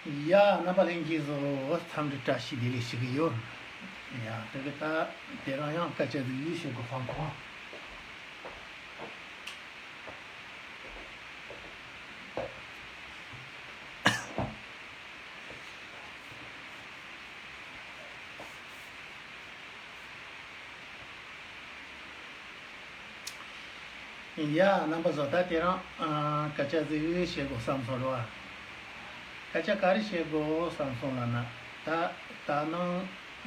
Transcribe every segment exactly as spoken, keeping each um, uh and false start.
ཡ། རྣམ་པ་ལྷན་རྒྱས་ཚོ། འཚམས་འདྲི་བཀྲ་ཤིས་བདེ་ལེགས་ཞུ་གི་ཡོད། ཡ། དེ་གི་ད་དེ་རིང་ཡང་སྐད་ཆ་ཟིག་བཤད་དགོས་བསམ་སོང་། ཡ། རྣམ་པ་ཚོ། ད་དེ་རིང་ཨ་སྐད་ཆ་ཟིག་བཤད་དགོས་བསམ་སོང་རེད་བ། སྐད་ཆ་ག་རེ་བཤད་དགོས་བསམ་སོང་ལབ་ན། ད་ད་ནང་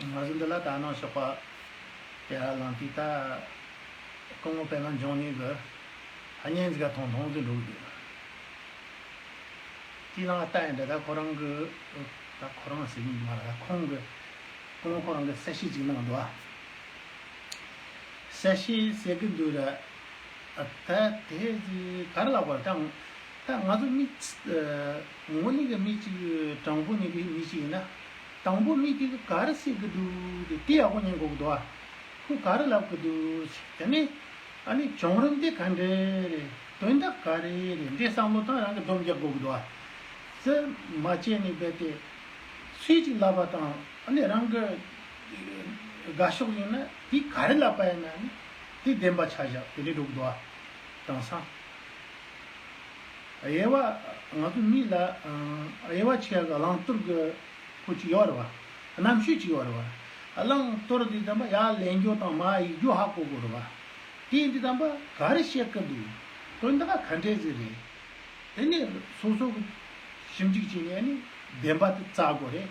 ང་ཚོ་འདི་ལ་ད་ནང་ཞོགས་པ་དེ་ལ་ལངས་དུས། ད་སྐུ་ངོ་པད་མ་འབྱུང་གནས་ཀྱིས་བརྙན་ཟིག་ག་ཐུང་ཐུང་ཟིག་འགྲོ་གི་འདུག་དེའི་ནང་ལ་ལྟ་ཡིན་འདྲ། ད་ཁོ་རང་གི། ད་ཁོ་རང་ཟེར་གྱི་མ་རེད། ད་ཁོང་གི། ཁོང་ཁོ་རང་གི་གསལ་བཤད་ཅིག་གནང་འདུག་ཨ། གསལ་བཤད་ཟེར་གི་འདུག་ར། ད་དེ་ག་རེ་ལབ་དགོས་རེད། ད་ད་ང་ཚོ་མི། དངོས་གནས་ཀྱི་མི་གཅིག་དྲང་པོ་ཉིད་ཀྱི་མི་གཅིག་ཡིན་ན། དང་པོ་མི་དེ་གིས་ག་རེ་ཟེར་གི་འདུག་དེ་དེ་ཡག་པོ་ཉན་དགོས་ཀྱི་འདུག་ཨ། ཁོས་ག་རེ་ལབ་གི་འདུག་དེ་ནས་ཨ་ནི་བྱུང་རིམ་དེ་ག་འདྲ་རེད། དོན་དག་ག་རེ་རེད། འདི་བསམ་བློ་དང་རང་གིས་སྡོམ་རྒྱག་དགོས་ཀྱི་འདུག་ཨ། ཟེར་མ་བྱས་ནས་རྦད་དེ་སུས་ཅིག་ལབ་པ་དང་། ཨ་ནི་རང་གི་དགའ་ཕྱོགས་ཡིན་ན་དེ་ག་རེ་ལབ་པ་ཡིན་ན་ནི་དེ་བདེན་པ་ཆ་བཞག་དེ་འདྲ་འགྲོ་གི་འདུག་ཨ། དེང་སང་དབྱེ་བ། ང་ཚོ་མི་ལ་དབྱེ་བ་ཕྱེ་ཡག་གི་བླང་དོར་གྱི་ཁོ་ཅིག་ཡོད་རེད་བ། རྣམ་དཔྱོད་ཅིག་ཡོད་རེད་བ། བླང་དོར་དེ་ཙམ་པ་ཡར་ལེན་རྒྱུ་དང་མར་ཡིག་རྒྱུ་ཧ་གོ་དགོས་རེད་བ། དེ་ཡིན་དུས་ཙམ་པ་ག་རེ་བཤད་གི་འདུག་དོན་དག་ག་འདྲས་ཟིག་རེད། དེ་ནས་སོ་སོ་གི་ཞིབ་འཇུག་བྱས་ནས་ནི་བདེན་པ་དེ་བཙལ་དགོས་རེད།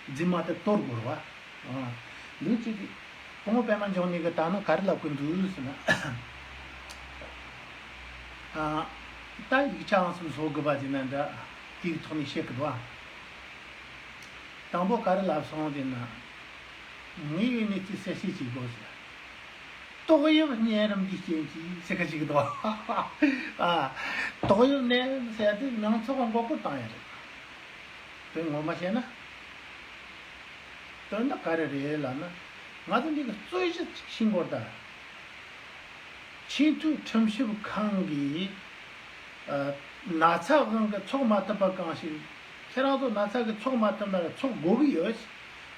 རྫུན་མ་དེ་དོར་དགོས་རེད་བ། ཨ། འདི་ཅི་སྟེ། སྐུ་ངོ་པད་མ་འབྱུང་གནས་ཀྱིས་ད་ནི་ག་རེ་ལབ་གི་འདུག་ཟེར་ན། ཨ། ད་ཡིག་ཆ་ཨང་གསུམ་བཟོ་དགོས་པ་ཟེར་ན་འདྲ། དེའི་ཐོག་ནས་བཤད་གི་འདུག་ཨ། དང་པོ་ག་རེ་ལབ་སོང་ཟེར་ན། དངོས་ཡོད་གནས་ཚུལ་གསལ་བཤད་བྱེད་དགོས་ཟེར། ཏོག་དབྱིབས་གཉན་རིམས་ཀྱི་རྐྱེན་གྱིས་ཟེར་གི་ཅིག་འདུག་ཨ། ཏོག་དབྱིབས་གཉན་རིམས་ཟེར་ཡ་དེ་མྱོང་ཚོར་གི་མགོ་སྐོར་བཏང་ཡ་རེད། དོན་ངོ་མ་བཤད་ན། དོན་དག་ག་རེ་རེད་ལབ་ན། ང་ཚོ་འདི་གི་རྩོད་གཞི་ཅིག་ཤེས་དགོས་རེད་ད། ཆེས་མཐོའི་ཁྲིམས་ཞིབ་ཁང་གིས། ཨ། ན་ཚ་དབང་གིས་ཚོགས་མ་ཐུབ་པ་གང་ཞིག་ཁྱེད་རང་ཚོ་ན་ཚ་གིས་ཚོགས་མ་ཐུབ་ན་ར་ཚོགས་དགོས་ཀྱི་ཡོད།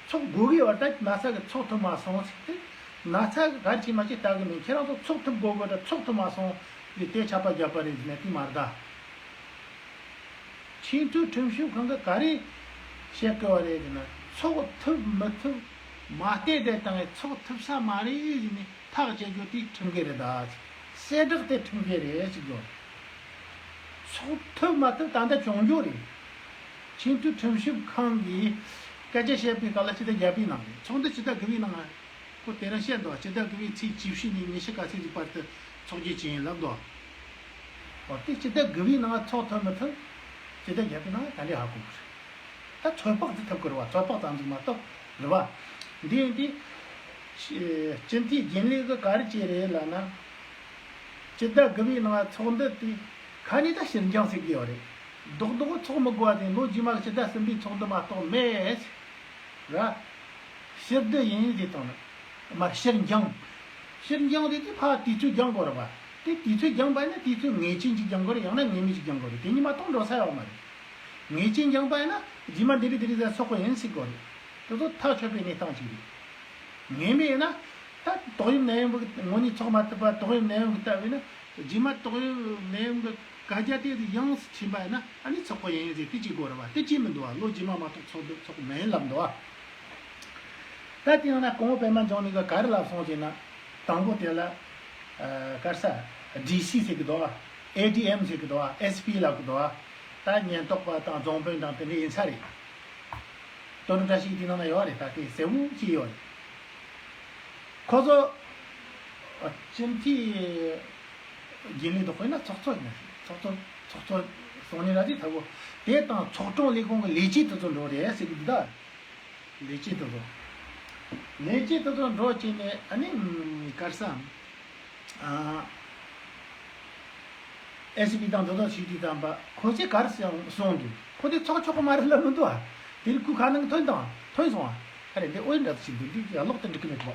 ཚོགས་དགོས་ཀྱི་ཡོད་རེད། ད་ན་ཚ་གིས་ཚོགས་ཐུབ་མ་སོང་ཟེར་ཏེ། ན་ཚ་གིས་ག་རེ་བྱས་མ་བྱས་ལྟ་གི་མིན། ཁྱེད་རང་ཚོ་ཚོགས་ཐུབ་དགོས་དགོས་ར་ཚོགས་ཐུབ་མ་སོང་ཟེར་ཏེ་ཆད་པ་བརྒྱབ་པ་རེད་ཟེར་ན་དེ་མ་རེད་ད། ཆེས་མཐོའི་ཁྲིམས་ཞིབ་ཁང་གིས་ག་རེ་བཤད་གི་ཡོད་རེད་ཟེར་ན། ཚོགས་ཐུབ་མི་ཐུབ་མ་བལྟས་ཏེ་བཏང་བའི། ཚོགས་ཐུབ་ས་མ་རེད་ཟེར་ནས་ཐག་བཅད་རྒྱུ་དེ་ཁྲིམས་འགལ་རེད་ད། གསལ་བསྒྲགས་དེ་ཁྲིམས་འགལ་རེད་ཟེར་གི་ཡོད། ཚོགས་ཐུབ་མ་ཐུབ་ད་ལྟ་བྱུང་རྒྱུ་རེད། ཆེས་མཐོའི་ཁྲིམས་ཞིབ་ཁང་གིས་སྐད་ཆ་བཤད་པའི་སྐབས་ལ་སྤྱི་ཟླ་བརྒྱད་པའི་ནང་རེད། ཚོགས་འདུ་སྤྱི་ཟླ་དགུ་པའི་ནང་ཁོ་དེ་རིང་བཤད་འདུག་སྤྱི་ཟླ་དགུ་པའི་ཚེས་བཅུ་བཞི་ནས་ཉི་ཤུ་ག་ཚོད་ཀྱི་བར་དུ་ཚོགས་རྒྱུ་ཅིག་ཡིན་ལབ་འདུག་འོ་དེ་སྤྱི་ཟླ་དགུ་པའི་ནང་ཚོགས་ཐུབ་མི་ཐུབ་སྤྱི་ཟླ་བརྒྱད་པའི་ནང་ག་འདྲས་ཧ་གོ་གི་རེད། ད་ཚོད་དཔག་ཅིག་ཐུབ་དགོས་རེད་བ། ཚོད་དཔག་ཙམ་ཟིག་མ་གཏོགས་རེད་བ། འདི་ཡིན་དུས། སྤྱི་འཐུས་རྒྱུན་ལས་ཀྱིས་ག་རེ་བྱས་རེད་ལབ་ན། སྤྱི་ཟླ་དགུ་པའི་ནང་ཚོགས་འདུ་དེ་ཁ་ནས་ད་ཕྱིར་འགྱངས་ཟེར་གི་ཡོད་རེད། རྡོག་རྡོག་ཚོགས་མི་དགོས་པ་དེ། ལོ་རྗེས་མ་གི་སྤྱི་ཟླ་གསུམ་པའི་ཚོགས་འདུ་མ་གཏོགས་མེད། ར། ཕྱིར་བསྡུ་ཡིན་ཟེར་བཏང་ན། མ་ཕྱིར་འགྱངས། ཕྱིར་འགྱངས་དེ་དེ་ཕར་དུས་ཚོད་འགྱངས་དགོས་རེད་བ། དེ་དུས་ཚོད་འགྱངས་པ་ཡིན་ན་དུས་ཚོད་ངེས་ཅན་ཅིག་འགྱངས་དགོས་རེད། ཡང་ན་ངེས་མེད་ཅིག་འགྱངས་དགོས་རེད། དེ་གཉིས་མ་གཏོགས་འགྲོ་ས་ཡོད་མ་རེད། ངེས་ཅན་འགྱངས་པ་ཡིན་ན་རྗེས་མ་འདི་རིགས་འདི་རིགས་ཟེར་ཚོགས་པ་ཡིན་ཟེར་དགོས་རེད། དེ་ཚོ་ཐག་ཆོད་པའི་གནས་སྟངས་ཅིག་རེད། ངེས་མེད་ཡིན་ན། ད་ཏོག་དབྱིབས་ནད་ཡམས་ཀྱི་ངོས་ནས་ཚོགས་མ་ཐུབ་པ། ཏོག་དབྱིབས་ནད་ཡམས་ཀྱི་ལྟ་བུ་ཡིན་ན། རྗེས་མ་ཏོག་དབྱིབས་ནད་ཡམས་ཀྱི་བཀའ་རྒྱ་དེ་ཡང་སེ་ཕྱིན་པ་ཡིན་ན་ཨ་ནི་ཚོགས་པ་ཡིན་ཟེར་དེ་བྱེད་དགོས་རེད་བ། དེ་བྱེད་མི་འདུག་བ། ལོ་རྗེས་མ་མ་གཏོགས་ཚོགས་འདུ་ཚོགས་མེད་ལབ་འདུག་བ། ད་དེ་ཡང་ན་སྐུ་ངོ་པད་མ་འབྱུང་གནས་ཀྱིས་ག་རེ་ལབ་སོང་ཟེར་ན། དང་པོ་དེ་ལ། ཨ། ག་རེ་ཟེར། ཌི་སི་ཟེར་གི་འདུག་བ། ཨེ་ཌི་ཨེམ་ཟེར་གི་འདུག་བ། ཨེས་པི་ལབ་གི་འདུག་བ། ད་ཉེན་རྟོག་པ་དང་རྫོང་དཔོན་དང་དེ་འདྲ་ཡིན་ས་རེད། དོན་བཀྲ་ཤིས་དེ་ནང་ན་ཡོད་རེད། ད་དེ་གསལ་བོ་ཅིག་ཡོད་རེད། ཁོ་ཚོ་སྤྱི་འཐུས་རྒྱུན་ལས་དུ་དཔེར་ན་ཚོགས་གཙོ་ཡིན་ན། ཚོགས་གཙོ་ཚོགས་གཙོ་སོང་ནས་ར་དེ་ཐ་གོ། དེ་དང་ཚོགས་དྲུང་ལས་ཁུངས་ཀྱི་ལས་བྱེད་དེ་ཚོ་འགྲོ་རེད་ཟེར་གི་འདུག་ད། ལས་བྱེད་དེ་ཚོ། ལས་བྱེད་དེ་ཚོ་འགྲོ་བྱས་ནས་ཨ་ནི་ག་རེ་ཟེར། ཨ། ཨེ་སི་པི་དང་དོ་དམ་བྱེད་དུས་ཙམ་པ་ཁོ་ཚོས་ག་རེ་གསུངས་འདུག་ཁོ་དེ་ཚོགས་ཆོག་གི་མ་རེད་ལབ་མི་འདུག་ཨ། དེ་རིང་ཁོའི་ཁ་ནང་གི་ཐོན་དང་ཐོན་སོང་ཨ། ཨ་རེ། འདི་ཨོ་ཡིན་འདྲ་ཞིག་འདུག་འདི་ཡར་ལོག་ཏུ་འགྲིག་གི་མེད་པ།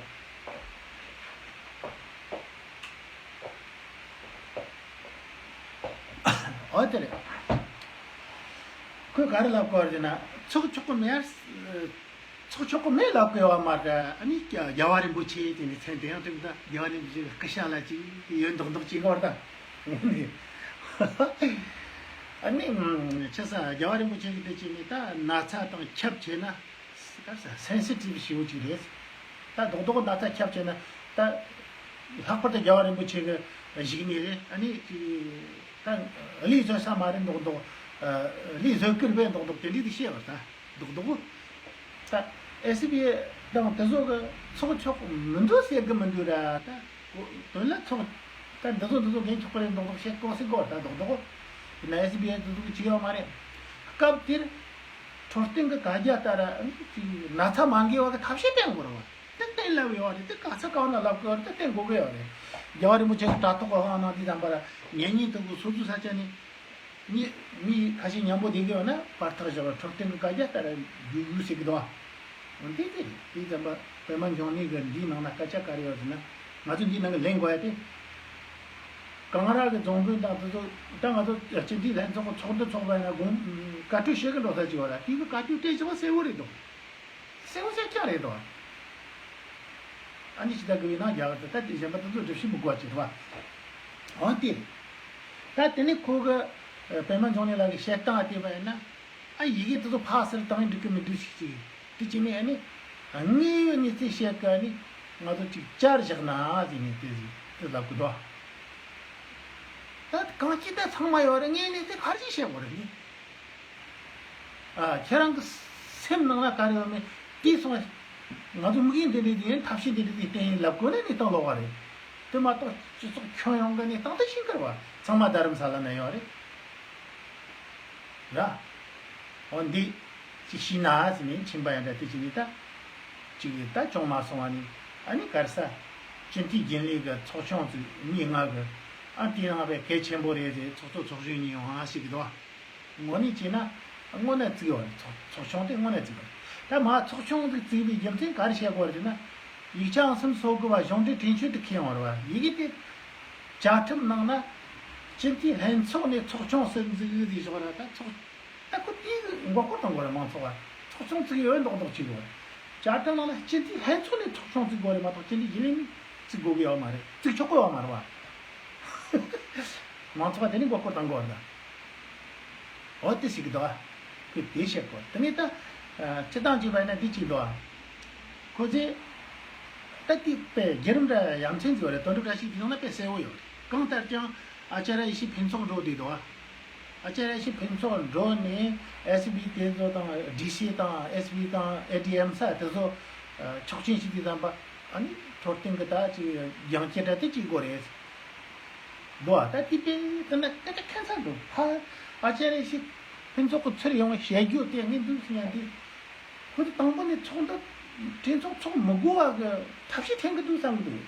ཨོ་དེ་རེད། ག་རེ་ལབ་དགོས་རེད་ན། ཚོགས་ཆོག་གི་མེད། ཚོགས་ཆོག་གི་མེད་ལབ་དགོས་པ་མ་རེད། ཨ་ནི་རྒྱལ་བ་རིན་པོ་ཆེ་དེ་ནི་མཚན་དེ་ཡང་དྲན་ད། རྒྱལ་བ་རིན་པོ་ཆེ་གི་སྐུ་ཤ་ལ་ཅིག་ཡོད་མདོག་མདོག་ཅིག་གོ་ད། ཨ་ནི་ཆི་ས་རྒྱལ་བ་རིན་པོ་ཆེ་གི་དེ་ཅིག་ནི་ད་ན་ཚ་དང་ཁྱབ་ཆེ་ན། ག་རེ་ཟེར། སེན་སི་ཊིབ་ཞེ་པོ་ཅིག་རེད། ད་རྡོག་རྡོག་ན་ཚ་ཁྱབ་བྱས་ན་ད་ལྷག་པར་དུ་རྒྱལ་བ་རིན་པོ་ཆེ་གི་བཞུགས་གནས་རེད། ཨ་ནི་ཅིག་ད་ལས་བཟོ་ས་མ་རེད། རྡོག་རྡོག་ལས་བཟོ་སྐུར་བས་རྡོག་རྡོག་དེ་འདྲ་དེ་བཤད་པ་ད་རྡོག་རྡོག་ད་ཨེ་སི་བི་དང་དེ་ཚོ་གི་ཚོགས་ཆོག་མི་འདུག་ཟེར་གི་མི་འདུག་ར། ད་དོན་ལ་ཚོགས་ད་འདི་ཚོ་འདི་ཚོ་འགན་ཆོག་པ་རེད། རྡོག་རྡོག་བཤད་ཀོ་སི་ཀོ་ད་རྡོག་རྡོག་ཡིན་ན་ཨེ་སི་བི་ཨེ་འདི་ཚོ་གི་ཅི་ཡོད་མ་རེད། སྐབས་དེར། འཕྲོད་བསྟེན་གྱི་བཀའ་རྒྱ་ལྟར་ན་ཚ་མ་འགོས་པ་གི་ཐབས་ཤེས་བསྟེན་དགོས་རེད་བ། དེ་བསྟེན་ལབ་ཡོད་རེད། དེ་ག་ས་ག་ན་ལབ་དགོས་རེད། དེ་བསྟེན་དགོས་ཀྱི་ཡོད་རེད། རྒྱལ་བ་རིན་པོ་ཆེ་གི་དྲ་ཐོག་གི་ཧང་ནང་དེ་དམ་པ་ལ་ཉེ་ཉེ་དུ་གི་སོ་སོ་ས་ཆ་ནས་མི་མི་ཁ་ཤས་མཉམ་པོ་བསྡད་ཀྱི་ཡོད་ན་བར་ཐག་བཞག་པ་འཕྲོད་བསྟེན་གྱི་བཀའ་རྒྱ་ལྟར་རྒྱུགས་ཡུག་ཟེར་གི་འདུག་བ། འོན་ཏེ་དེ་དེ་དམ་པ་པད་མ་འབྱུང་གནས་གི་འདིའི་ནང་ན་སྐད་ཆ་ག་རེ་ཡོད་ཟེར་ན། ང་ཚོ་འདིའི་ནང་གི་ལེན་དགོས་ཡ་དེ། གངས་ར་གི་རྫོང་དཔོན་དང་དེ་ཚོ་ད་ང་ཚོ་སྤྱི་འཐུས་ལྷན་ཚོགས་ཚོགས་འདུ་ཚོགས་པ་ཡིན་ན་དགོངས་བཀའ་འཁྲོལ་བྱེད་གི་འགྲོ་ས་ཅིག་ཡོད་ར། དེ་གི་བཀའ་འཁྲོལ་སྤྲད་བཞག་པ་གསལ་བོ་རེད་དོ། གསལ་བོ་གསལ་རྐྱང་རེད་དོ། ཨ་ནི་ཕྱི་ཟླ་དགུ་པའི་ནང་རྒྱ་གར་དུ་ད་དེ་གཞན་པ་དེ་ཚོ་སྒྲུབ་བྱེད་མི་དགོས་ཅིག་རེད་བ། འོན་ཏེ། ད་དེ་ནི་ཁོ་གི་པད་མ་འབྱུང་གནས་ལགས་ཀྱི་བཤད་སྟངས་བལྟས་པ་ཡིན་ན། ཨ་ཡི་གེ་དེ་ཚོ་ཕར་ཚུར་བཏང་འགྲིག་གི་མི་འདུག་ཅིག་ཅིག་དེ་བྱས་ནས་ཨ་ནི། དངོས་ཡོད་གནས་ཚུལ་བཤད་གི་ཨ་ནི། ང་ཚོ་ཅིག་བསྐྱར་བཞག་ན་ཟེར་ནས་དེ་ཟིག་དེ་ལབ་གི་འདུག་ད་གང་ཅི་ད་ཚང་མ་ཡོད་རེད། དངོས་གནས་དེ་ག་རེ་བཤད་དགོས་རེད་ནི། ཨ་ཁྱེད་རང་གི་སེམས་ནང་ན་ག་རེ་ཡོད་མེད་དེ་སོང་། ང་ཚོ་དམིགས་ཡུལ་འདི་འདྲ་དེ་ཡིན། ཐབས་ཤེས་འདི་འདྲ་དེ་བསྟེན་ཡིན་ལབ་དགོས་ན་གནས་སྟངས་ལོག་པ་རེད། དེ་མ་གཏོགས་སྤྱི་ཚོགས་ཁྱོན་ཡོངས་ཀྱི་གནས་སྟངས་དེ་ཤེས་ཀྱི་རེད་བ། ཚང་མ་རྡ་རམ་ས་ལ་ན་ཡོད་རེད། ར། འོ་འདི་ཅིག་ཤེས་ན་ཟེར་ནས་ཕྱིན་པ་ཡང་འདྲ། དེ་ཅི་ནས་ད་ཅིག་ད་བྱུང་མ་སོང་བ་ནི། ཨ་ནི་ག་རེ་ཟ། སྤྱི་འཐུས་རྒྱུན་ལས་ཀྱི་ཚོགས་ཆུང་ཚོས་མི་ལྔ་གི་ཨ་དེ་རང་བས་གལ་ཆེན་པོ་རེད་ཟེར། ཚོགས་གཙོ་ཚོགས་གཞོན་གཉིས་ཡོང་ཨ་ཞིག་གི་འདུག་དངོས་གནས་བྱས་ན་དངོས་གནས་བརྩིགས་ཡོད་རེད། ཚོགས་ཚོགས་ཆུང་དེ་དངོས་གནས་བརྩིགས་ཡོད་རེད། ད་མ་ཚོགས་ཆུང་ཟིག་བརྩིགས་པའི་རྒྱུ་མཚན་ག་རེ་བཤད་དགོས་རེད་ཟེར་ན། ཡིག་ཆ་ཨང་སུམ་སོ་དགུ་བ་གཞུང་འབྲེལ་གྲོས་ཆོད་དུ་འཁོད་ཡོང་བ་རེད་བ། ཡི་གེ་དེ་བཅའ་ཁྲིམས་ནང་ན་སྤྱི་འཐུས་ལྷན་ཚོགས་ནས་ཚོགས་ཆུང་སུ་འཛུགས་ཟེར་བཞག་ར། ད་ཚོགས་ད་ཁོ་དེའི་མགོ་སྐོར་གཏོང་དགོས་རེད། མང་ཚོགས་ལ་ཚོགས་ཆུང་བརྩིགས་ཡོད་མདོག་མདོག་བྱེད་དགོས་རེད། བཅའ་ཁྲིམས་ནང་ན་སྤྱི་འཐུས་ལྷན་ཚོགས་ནས་ཚོགས་ཆུང་བརྩིགས་དགོས་རེད་མ་གཏོགས་སྤྱི་འཐུས་རྒྱུན་ལས་ནས་བརྩིགས་དགོས་ཀྱི་ཡོད་མ་རེད། བརྩིགས་ཆོག་གི་ཡོད་མ་རེད་བ། མང་ཚོགས་པ་དེ་ནི་མགོ་སྐོར་གཏོང་དགོས་རེད། འོ་དེ་ཞིག་འདུག་ཨ། ཁོས་དེ་བཤད་དགོས། དེ་ནས་ད་སྤྱི་བཏང་བྱས་པ་ཡིན་ན་འདི་གཅིག་འདུག་ཨ། ཁོ་ཚོས་ད་དེ་དཔེ་བརྒྱུད་རིམ་འདྲ་ཡ་མཚན་ཅིག་ཡོད་རེད། དོན་གྲུབ་བཀྲ་ཤིས་དེ་ནང་ན་དཔེ་གསལ་བོ་ཡོད་རེད། གང་ལྟར་ཀྱང་ཨ་ཅཱརྱ་ཡེ་ཤེས་ཕུན་ཚོགས་འགྲོ་བསྡད་འདུག་ཨ། ཨ་ཅཱརྱ་ཡེ་ཤེས་ཕུན་ཚོགས་འགྲོ་ནས་ཨེ་སི་བི་དེ་ཚོ་དང་ཌི་སི་དང་ཨེ་སི་བི་དང་ཨེ་ཌི་ཨེམ་ས་དེ་ཚོ་ཆོག་མཆན་ཞིག་དེ་བདམས་པ། ཨ་ནི་འཕྲོད་བསྟེན་གྱི་ད་ཅིག་སྦྱང་བྱེད་འདྲ་དེ་གཅིག་དགོས་རེད། འདུག་ཨ། ད་དེ་དཔེ་དེ་འདྲ་སྐད་ཆ་ཁ་ཚ་འདུག་ཕ་ཨ་ཅཱརྱ་ཡེ་ཤེས་ཕུན་ཚོགས་ཀྱི་ཚུར་ཡོང་བའི་བཤད་རྒྱུ་དེ་ངས་འདུག་ཟེར་ཡང་དེ། ཁོ་ཚོ་དང་པོ་ནས་ཚོགས་འདུ་གྲོས་ཚོགས་ཚོགས་མི་དགོས་པ་གི་ཐབས་ཤེས་འཐེན་གི་འདུག་བསམ་གི་འདུག་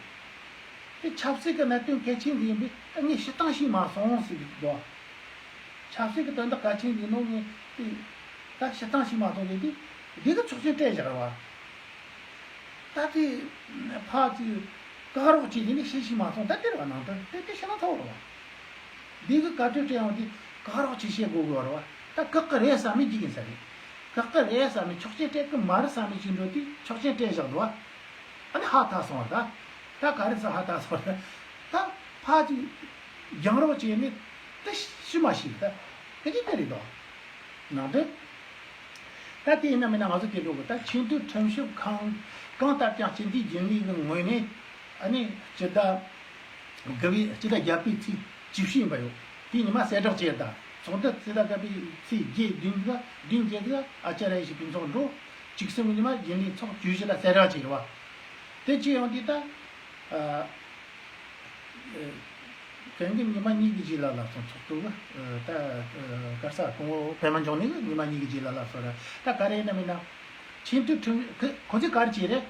དེ་ཆབ་སྲིད་ཀྱི་གནད་དོན་གལ་ཆེན་ཟིག་ཡིན་པས་ངས་ཕྱིར་བཏང་ཞུས་མ་སོང་ཟེར་གི་འདུག་ཆབ་སྲིད་ཀྱི་དོན་དག་གལ་ཆེན་ཟིག་ནོ་ངས་དེ་ད་ཕྱིར་བཏང་ཞུས་མ་སོང་ཟེར་དུས་འདི་གི་ཚོགས་ཆེན་སྤྲད་བཞག་རེད་བ། ད་དེ་ཕ་ཚོས་བཀག་རོགས་བྱས་ནས་ནི་ཤེས་ཤེས་མ་སོང་། ད་དེ་རེད་བ། ནང་དོན་དེ་དེ་ཤེས་ན་ཐོག་རེད་བ། འདི་གི་བཀའ་འཁྲོལ་སྤྲད་ཡོང་དུས་བཀག་རོགས་བྱེད་བཤད་དགོས་དགོས་རེད་བ། ད་བཀག་གི་རེད་བསམ་ནས་འཇིག་ཡིན་ས་རེད། བཀག་གི་རེད་བསམ་ནས་ཆོག་མཆན་སྤྲད་གི་མ་རེད་བསམ་ནས་ཅིག་འགྲོ་དུས་ཆོག་མཆན་སྤྲད་བཞག་འདུག་བ། ཨ་ནི་ཧ་ཐག་སོང་བ། ད་ད་ག་རེ་ཟེར་ཧ་ཐག་སོང་བ། ད་ཕ་ཅིག་རྒྱང་རོགས་བྱས་ནས་ད་ཤི་མ་ཤི་ད་དེ་ཅིག་དེ་རེད་དོ། ནང་དོན། ད་དེ་ཡིན་ན་མིན་ན་ང་ཚོ་དེ་འགྲོ་གི། ད་ཆེས་མཐོའི་ཁྲིམས་ཞིབ་ཁང་གང་ལྟར་ཀྱང་སྤྱི་འཐུས་རྒྱུན་ལས་ཀྱི་ངོས་ནས་ཨ་ནི་སྤྱི་ཟླ་དགུ་པའི་སྤྱི་ཟླ་བརྒྱད་པའི་ཚེས་བཅུ་བཞི་ཡིན་པ་ཡོད། དེའི་ཉི་མ་གསལ་བསྒྲགས་བྱས། ད་ཚོགས་འདུ་སྤྱི་ཟླ་བརྒྱད་པའི་ཚེས་བརྒྱད་བདུན་ག་བདུན་བརྒྱད་ག་ཨ་ཅཱརྱ་ཡེ་ཤེས་ཕུན་ཚོགས་འགྲོ། བཅུ་གསུམ་ཉི་མ་རྒྱུན་ལས་ཚོགས་བཅུ་བཞི་ལ་གསལ་བསྒྲགས་བྱས་རེད་བ། དེ་བྱས་ཡོང་དུས་ད། ཨ། ཨ། གན་གི་ཉི་མ་གཉིས་ཀྱི་རྗེས་ལ་ལབ་སོང་། ཚོགས་གཙོ་གི་ད་ག་རེ་ཟེར། སྐུ་ངོ་པད་མ་འབྱུང་གནས་ཀྱིས་ཉི་མ་གཉིས་ཀྱི་རྗེས་ལ་ལབ་སོང་ར། ད་ག་རེ་ཡིན་ན་མིན་ན། ཆེས་མཐོའི་ཁྲིམས་ཁོ་ཁོ་ཚོས་ག་རེ་བྱས་རེད།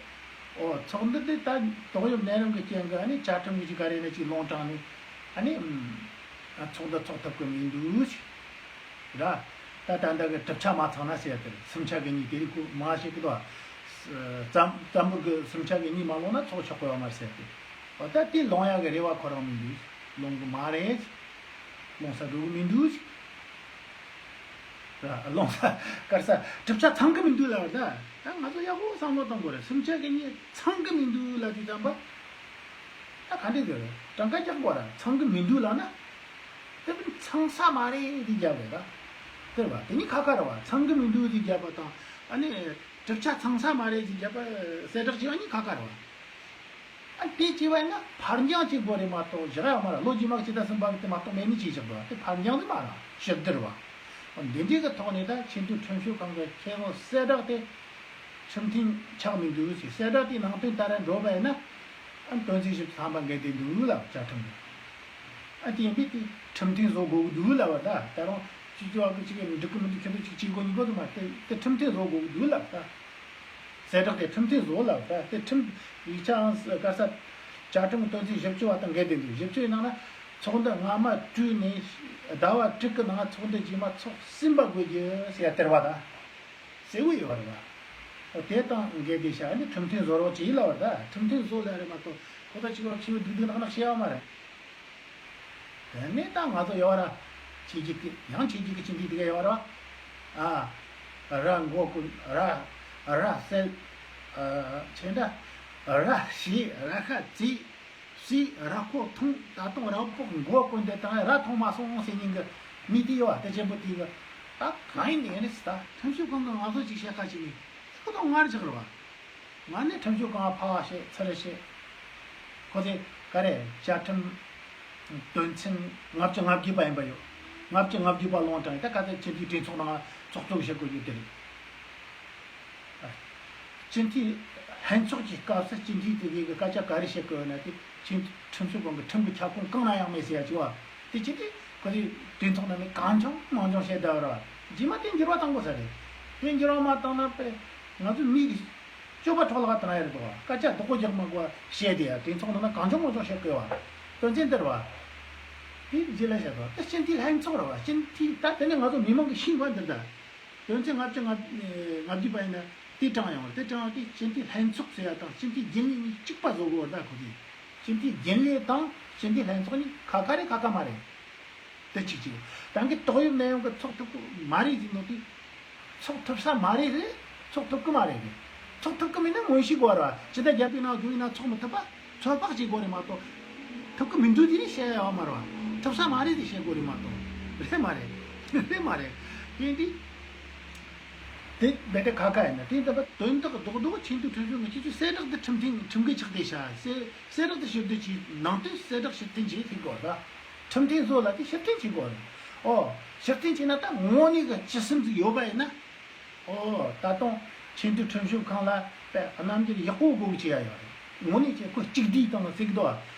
ཨོ་ཚོགས་འདུ་འདི་ད་ཏོག་དབྱིབས་ནད་རིམས་ཀྱི་རྐྱེན་གྱིས་ཨ་ནི་བཅའ་ཁྲིམས་ཀྱི་ག་རེ་ཡིན་ན་ཅིག་ལུང་དྲངས་ནས་ཨ་ནི་ཨ་ཚོགས་འདུ་ཚོགས་ཐུབ་ཀྱི་མི་འདུག་ཟེར་ར། ད་ད་ལྟ་གི་གྲུབ་ཆ་མ་ཚང་ན་ཟེར་ཡ་དེ་རེད། སུམ་ཆ་གི་གཉིས་དེ་རིགས་ཁོ་མང་བཤད་གི་འདུག་བ། རྩ་རྩ་འབོར་གི་སུམ་ཆ་གི་གཉིས་མ་ལོངས་ན་ཚོགས་ཆོག་གི་ཡོད་མ་རེད་ཟེར་ཏེ། འོ་ད་དེ་ལོང་ཡག་གི་རེ་བ་ཁོ་རང་མི་འདུག་ལོང་གི་མ་རེད། ལོང་ས་འགྲོ་གི་མི་འདུག་རླུང་ས་དཀར་ས་གྲུབ་ཆ་ཚང་གི་མི་འདུག་ལབ་པ་ད། ད་ང་ཚོ་ཡག་པོ་བསམ་བློ་གཏོང་དགོས་རེད། སུམ་ཆ་གི་གཉིས་ཚང་གི་མི་འདུག་ལབ་དུས་ཙམ་པ། ད་ག་འདྲས་ཟེར། གྲངས་ཀ་རྒྱག་དགོས་ར། ཚང་གི་མི་འདུག་ལབ་ན། དེ་ཚང་ས་མ་རེད་ཟེར་རྒྱབ་རེད་ད། དེ་རེད་བ། དེ་ནི་ཁ་ཁ་རེད་བ། ཚང་གི་མི་འདུག་ཟེར་རྒྱབ་པ་དང་། ཨ་ནི་གྲུབ་ཆ་ཚང་ས་མ་རེད་ཟེར་རྒྱབ་པ། གསལ་བསྒྲགས་བྱས་པ་གཉིས་ཁ་ཁ་རེད་བ། ཨ་དེ་བྱས་པ་ཡིན་ན་ཕར་འགྱངས་བྱེད་དགོས་རེད་མ་གཏོགས་བཞག་ཡག་མ་རེད། ལོ་རྗེས་མ་གི་ཕྱི་ཟླ་གསུམ་པ་གི་དེ་མ་གཏོགས་མེད་ནི་བྱས་བཞག་འདུག་དེ་ཕར་འགྱངས་ཟེར་མ་རེད། ཕྱིར་བསྡུ་རེད་བ། འདི་འདྲའི་གི་ཐོག་ནས་ད་ཆེས་མཐོའི་ཁྲིམས་ཞིབ་ཁང་གི་ཁེ་དབང་གསལ་བསྒྲགས་དེ་ཁྲིམས་མཐུན་ཆགས་མི་འདུག་ཟེར། གསལ་བསྒྲགས་དེའི་ནང་དོན་ལྟར་འགྲོ་བ་ཡིན་ན། ཨ་དོན་ཚན་བཞི་བཅུ་ཐམ་པ་འགལ་བསྡད་འདུག་ལབ། བཅའ་ཁྲིམས་ཀྱི། ཨ་དེ་ཡིན་པས་དེ་ཁྲིམས་མཐུན་བཟོ་དགོས་ཀྱི་འདུག་ལབ་པ་ད། ད་རུང་སྤྱི་ཚོགས་ཀྱི་ཅིག་འགྲིག་གི་མི་འདུག་ཁྱེད་ཚོ་ཅིག་བྱེད་དགོས་ཉིན་དགོས་འདུག་མ་དེ་དེ་ཁྲིམས་མཐུན་བཟོ་དགོས་ཀྱི་འདུག་ལབ་ད། གསལ་བསྒྲགས་དེ་ཁྲིམས་མཐུན་བཟོ་ལབ་ད། དེ་ཁྲིམས་ཡིག་ཆའང་ག་ས་བཅའ་ཁྲིམས་དོན་ཚན་བཞི་བཅུ་བ་དང་འགལ་བསྡད་འདུག་བཞི་བཅུ་ཡི་ནང་ན་ཚོགས་འདུ་སྔ་མ་དྲུག་ནས་ཟླ་བ་དྲུག་གི་ནང་ཚོགས་འདུ་རྗེས་མ་ཚོགས་ཟིན་པ་དགོས་རྒྱུ་ཟེར་ཡ་སྟེར་བ་ད། གསལ་བོ་ཡོད་རེད་བ། འོ་དེ་དང་འགལ་ཏེ་བྱས་ནས་ཁྲིམས་མཐུན་བཟོ་རོགས་བྱེད་ལབ་པ་ད། ཁྲིམས་མཐུན་བཟོ་ལབ་རེད་མ་གཏོགས་ཁོ་ད་ཅིག་ཡང་ཁྱེའུ་སྡུག་སྡུག་ནག་ནག་བཤད་ཡོད་མ་རེད། དེ་ནས་ད་ང་ཚོ་ཡོད་ར། ཆེ་རྒྱུག་གི་ཡང་ཆེ་རྒྱུག་གི་ཅི་འདི་དེ་ག་ཡོད་ར། ཨ། ར་མགོ་ཀུན། ར། ར་གསལ། ཨ་ཆེ་འདྲ། ར་ཞེས་ར་ཤ་བརྩིས། སུས་ར་ཁོག་འཐུང་། ད་དུང་ར་ཁོག་མགོ་ཀུན་དེ་དང་ར་མཐོང་མ་སོང་ཟེར་མཁན་གྱི་མི་དེ་ཡོད་བ། དེ་ཆེན་པོ་དེ་གི་ད་གང་ཡིན་ནའི་རེད་ཟེར། ད་ཁྲིམས་ཞིབ་ཁང་གི་ང་ཚོ་ཅིག་བཤད་ཁ་ཅིག་ནི་ཁོ་དང་ངར་ཅིག་རེད་བ། ང་ནི་ཁྲིམས་ཞིབ་ཁང་ཕ་བ་བཤད་ཚུར་བཤད། ཁོ་ཚོས་ག་རེ་བཅའ་ཁྲིམས་དོན་ཚན་ལྔ་བཅུ་ང་བརྒྱད་པ་ཡིན་པ་ཡོད། ལྔ་བཅུ་ང་བརྒྱད་པ་ལོངས་དྲངས་ད་ག་ཚོད་ཁྲིམས་ཀྱི་གྲོས་ཚོགས་ནང་ཚོགས་གཙོ་བྱེད་དགོས་རྒྱུ་དེ་རེད། སྤྱི་འཐུས་ལྷན་ཚོགས་ཀྱི་སྐབས་སུ་སྤྱི་འཐུས་དེ་གའི་སྐད་ཆ་ག་རེ་བཤད་དགོས་ན་དེ་ཁྲིམས་ཁྲིམས་ཞིབ་ཁང་གི་ཁྲིམས་ཀྱི་ཁྱབ་ཁོངས་གང་ན་ཡང་མེད་ཟེར་ཡ་ཅིག་བ། དེ་ཅི་སྟེ་ཁོ་ཚོས་གྲོས་ཚོགས་ནང་ནས་གང་བྱུང་མང་བྱུང་བཤད་བསྡད་པ་རེད་བ། རྗེས་མ་དེ་འགྱུར་བ་བཏང་དགོས་ས་རེད། དེ་འགྱུར་བ་མ་བཏང་ན་དཔེ་ང་ཚོ་མི་གི་སྤྱོད་པ་འཕྲོ་བརླག་བཏང་ཡ་རེད་འདུག་བ། སྐད་ཆ་རྡོག་པོ་རྒྱག་མ་དགོས་བ་བཤད་དེ་ཡ། གྲོས་ཚོགས་ནང་ན་གང་བྱུང་མང་བྱུང་བཤད་དགོས་བ། དོན་ཚན་འདིར་བ། དེ་རྗེས་ལ་བཤད་དོ། དེ་སྤྱི་འཐུས་ལྷན་ཚོགས་རེད་བ། སྤྱི་འཐུས་ད་དེ་ནས་ང་ཚོ་མི་མང་གི་ཤེས་དགོས་འདི་འདྲ། དོན་ཚན་ལྔ་བཅུ་ང་ང་བརྒྱད་པ་ཡིན་ན་དེ་དྲངས་ཡོང་བ་རེད། དེ་དྲངས་ཡོང་དེ་སྤྱི་འཐུས་ལྷན་ཚོགས་ཟེར་ཡ་དང་སྤྱི་འཐུས་རྒྱུན་ལས་གཉིས་གཅིག་པ་བཟོ་དགོས་བ་ད་ཁོ་ཚོས། སྤྱི་འཐུས་རྒྱུན་ལས་དང་སྤྱི་འཐུས་ལྷན་ཚོགས་གཉིས་ཁ་ཁ་རེད་ཁ་ཁ་མ་རེད། དེ་གཅིག་གཅིག་ད་གི་ཏོག་དབྱིབས་ནད་ཡམས་གི་ཚོགས་ཐུབ་ཀི་མ་རེད་ཟེར་ནོ་དེ། ཚོགས་ཐུབ་ས་མ་རེད་རེད། ཚོགས་ཐུབ་ཀི་མ་རེད་རེད། ཚོགས་ཐུབ་ཀི་མིན་ན་ངོ་ཤེས་དགོས་ར། སྤྱི་ཟླ་བརྒྱད་པའི་ནང་དགུ་པའི་ནང་ཚོགས་མི་ཐུབ་པ། ཚོད་དཔག་བྱེད་དགོས་རེད་མ་གཏོགས། ཐུབ་ཀི་མི་འདུག་དེ་རེད་བཤད་ཡ་མ་རེད་བ། ཐུབ་ས་མ་རེད་དེ་བཤད་དགོས་རེད་མ་གཏོགས། རེད་མ་རེད། རེད་མ་རེད། དེ་འདི། དེ་རྦད་དེ་ཁ་ཁ་ཡིན་ན་དེ་འདི་པ་དོན་དག་རྡོག་རྡོག་ཆེན་དུ་ཁྲིམས་ཞིབ་ངས་ཁྱེད་ཚོས་གསལ་བསྒྲགས་འདི་ཁྲིམས་མཐུན་ཁྲིམས་འགལ་ཆགས་བསྡད་ཤག་གསལ་གསལ་བསྒྲགས་འདི་ཕྱིར་བསྡུ་གྱིས་ནང་དོན་གསལ་བསྒྲགས་ཕྱིར་འཐེན་བྱེད་ཐུབ་དགོས་ར། ཁྲིམས་མཐུན་བཟོ་ལ་དེ་ཕྱིར་འཐེན་བྱེད་དགོས་ར། ཨོ། ཕྱིར་འཐེན་བྱས་ན་ད་དངོས་གནས་ཀྱི་སྤྱི་སེམས་ཟིག་ཡོད་པ་ཡིན་ན། ཨོ། ད་དུང་ཆེས་མཐོའི་ཁྲིམས་ཞིབ་ཁང་ལ་དཔེ་རྣམ་འགྱུར་ཡག་པོ་དགོས་ཀྱི་ཡ་ཡོད་རེད། དངོས་གནས་ཀྱི་ཁོ་གཅིག་བསྡུས་དང་ཟེར་གི་འདུག་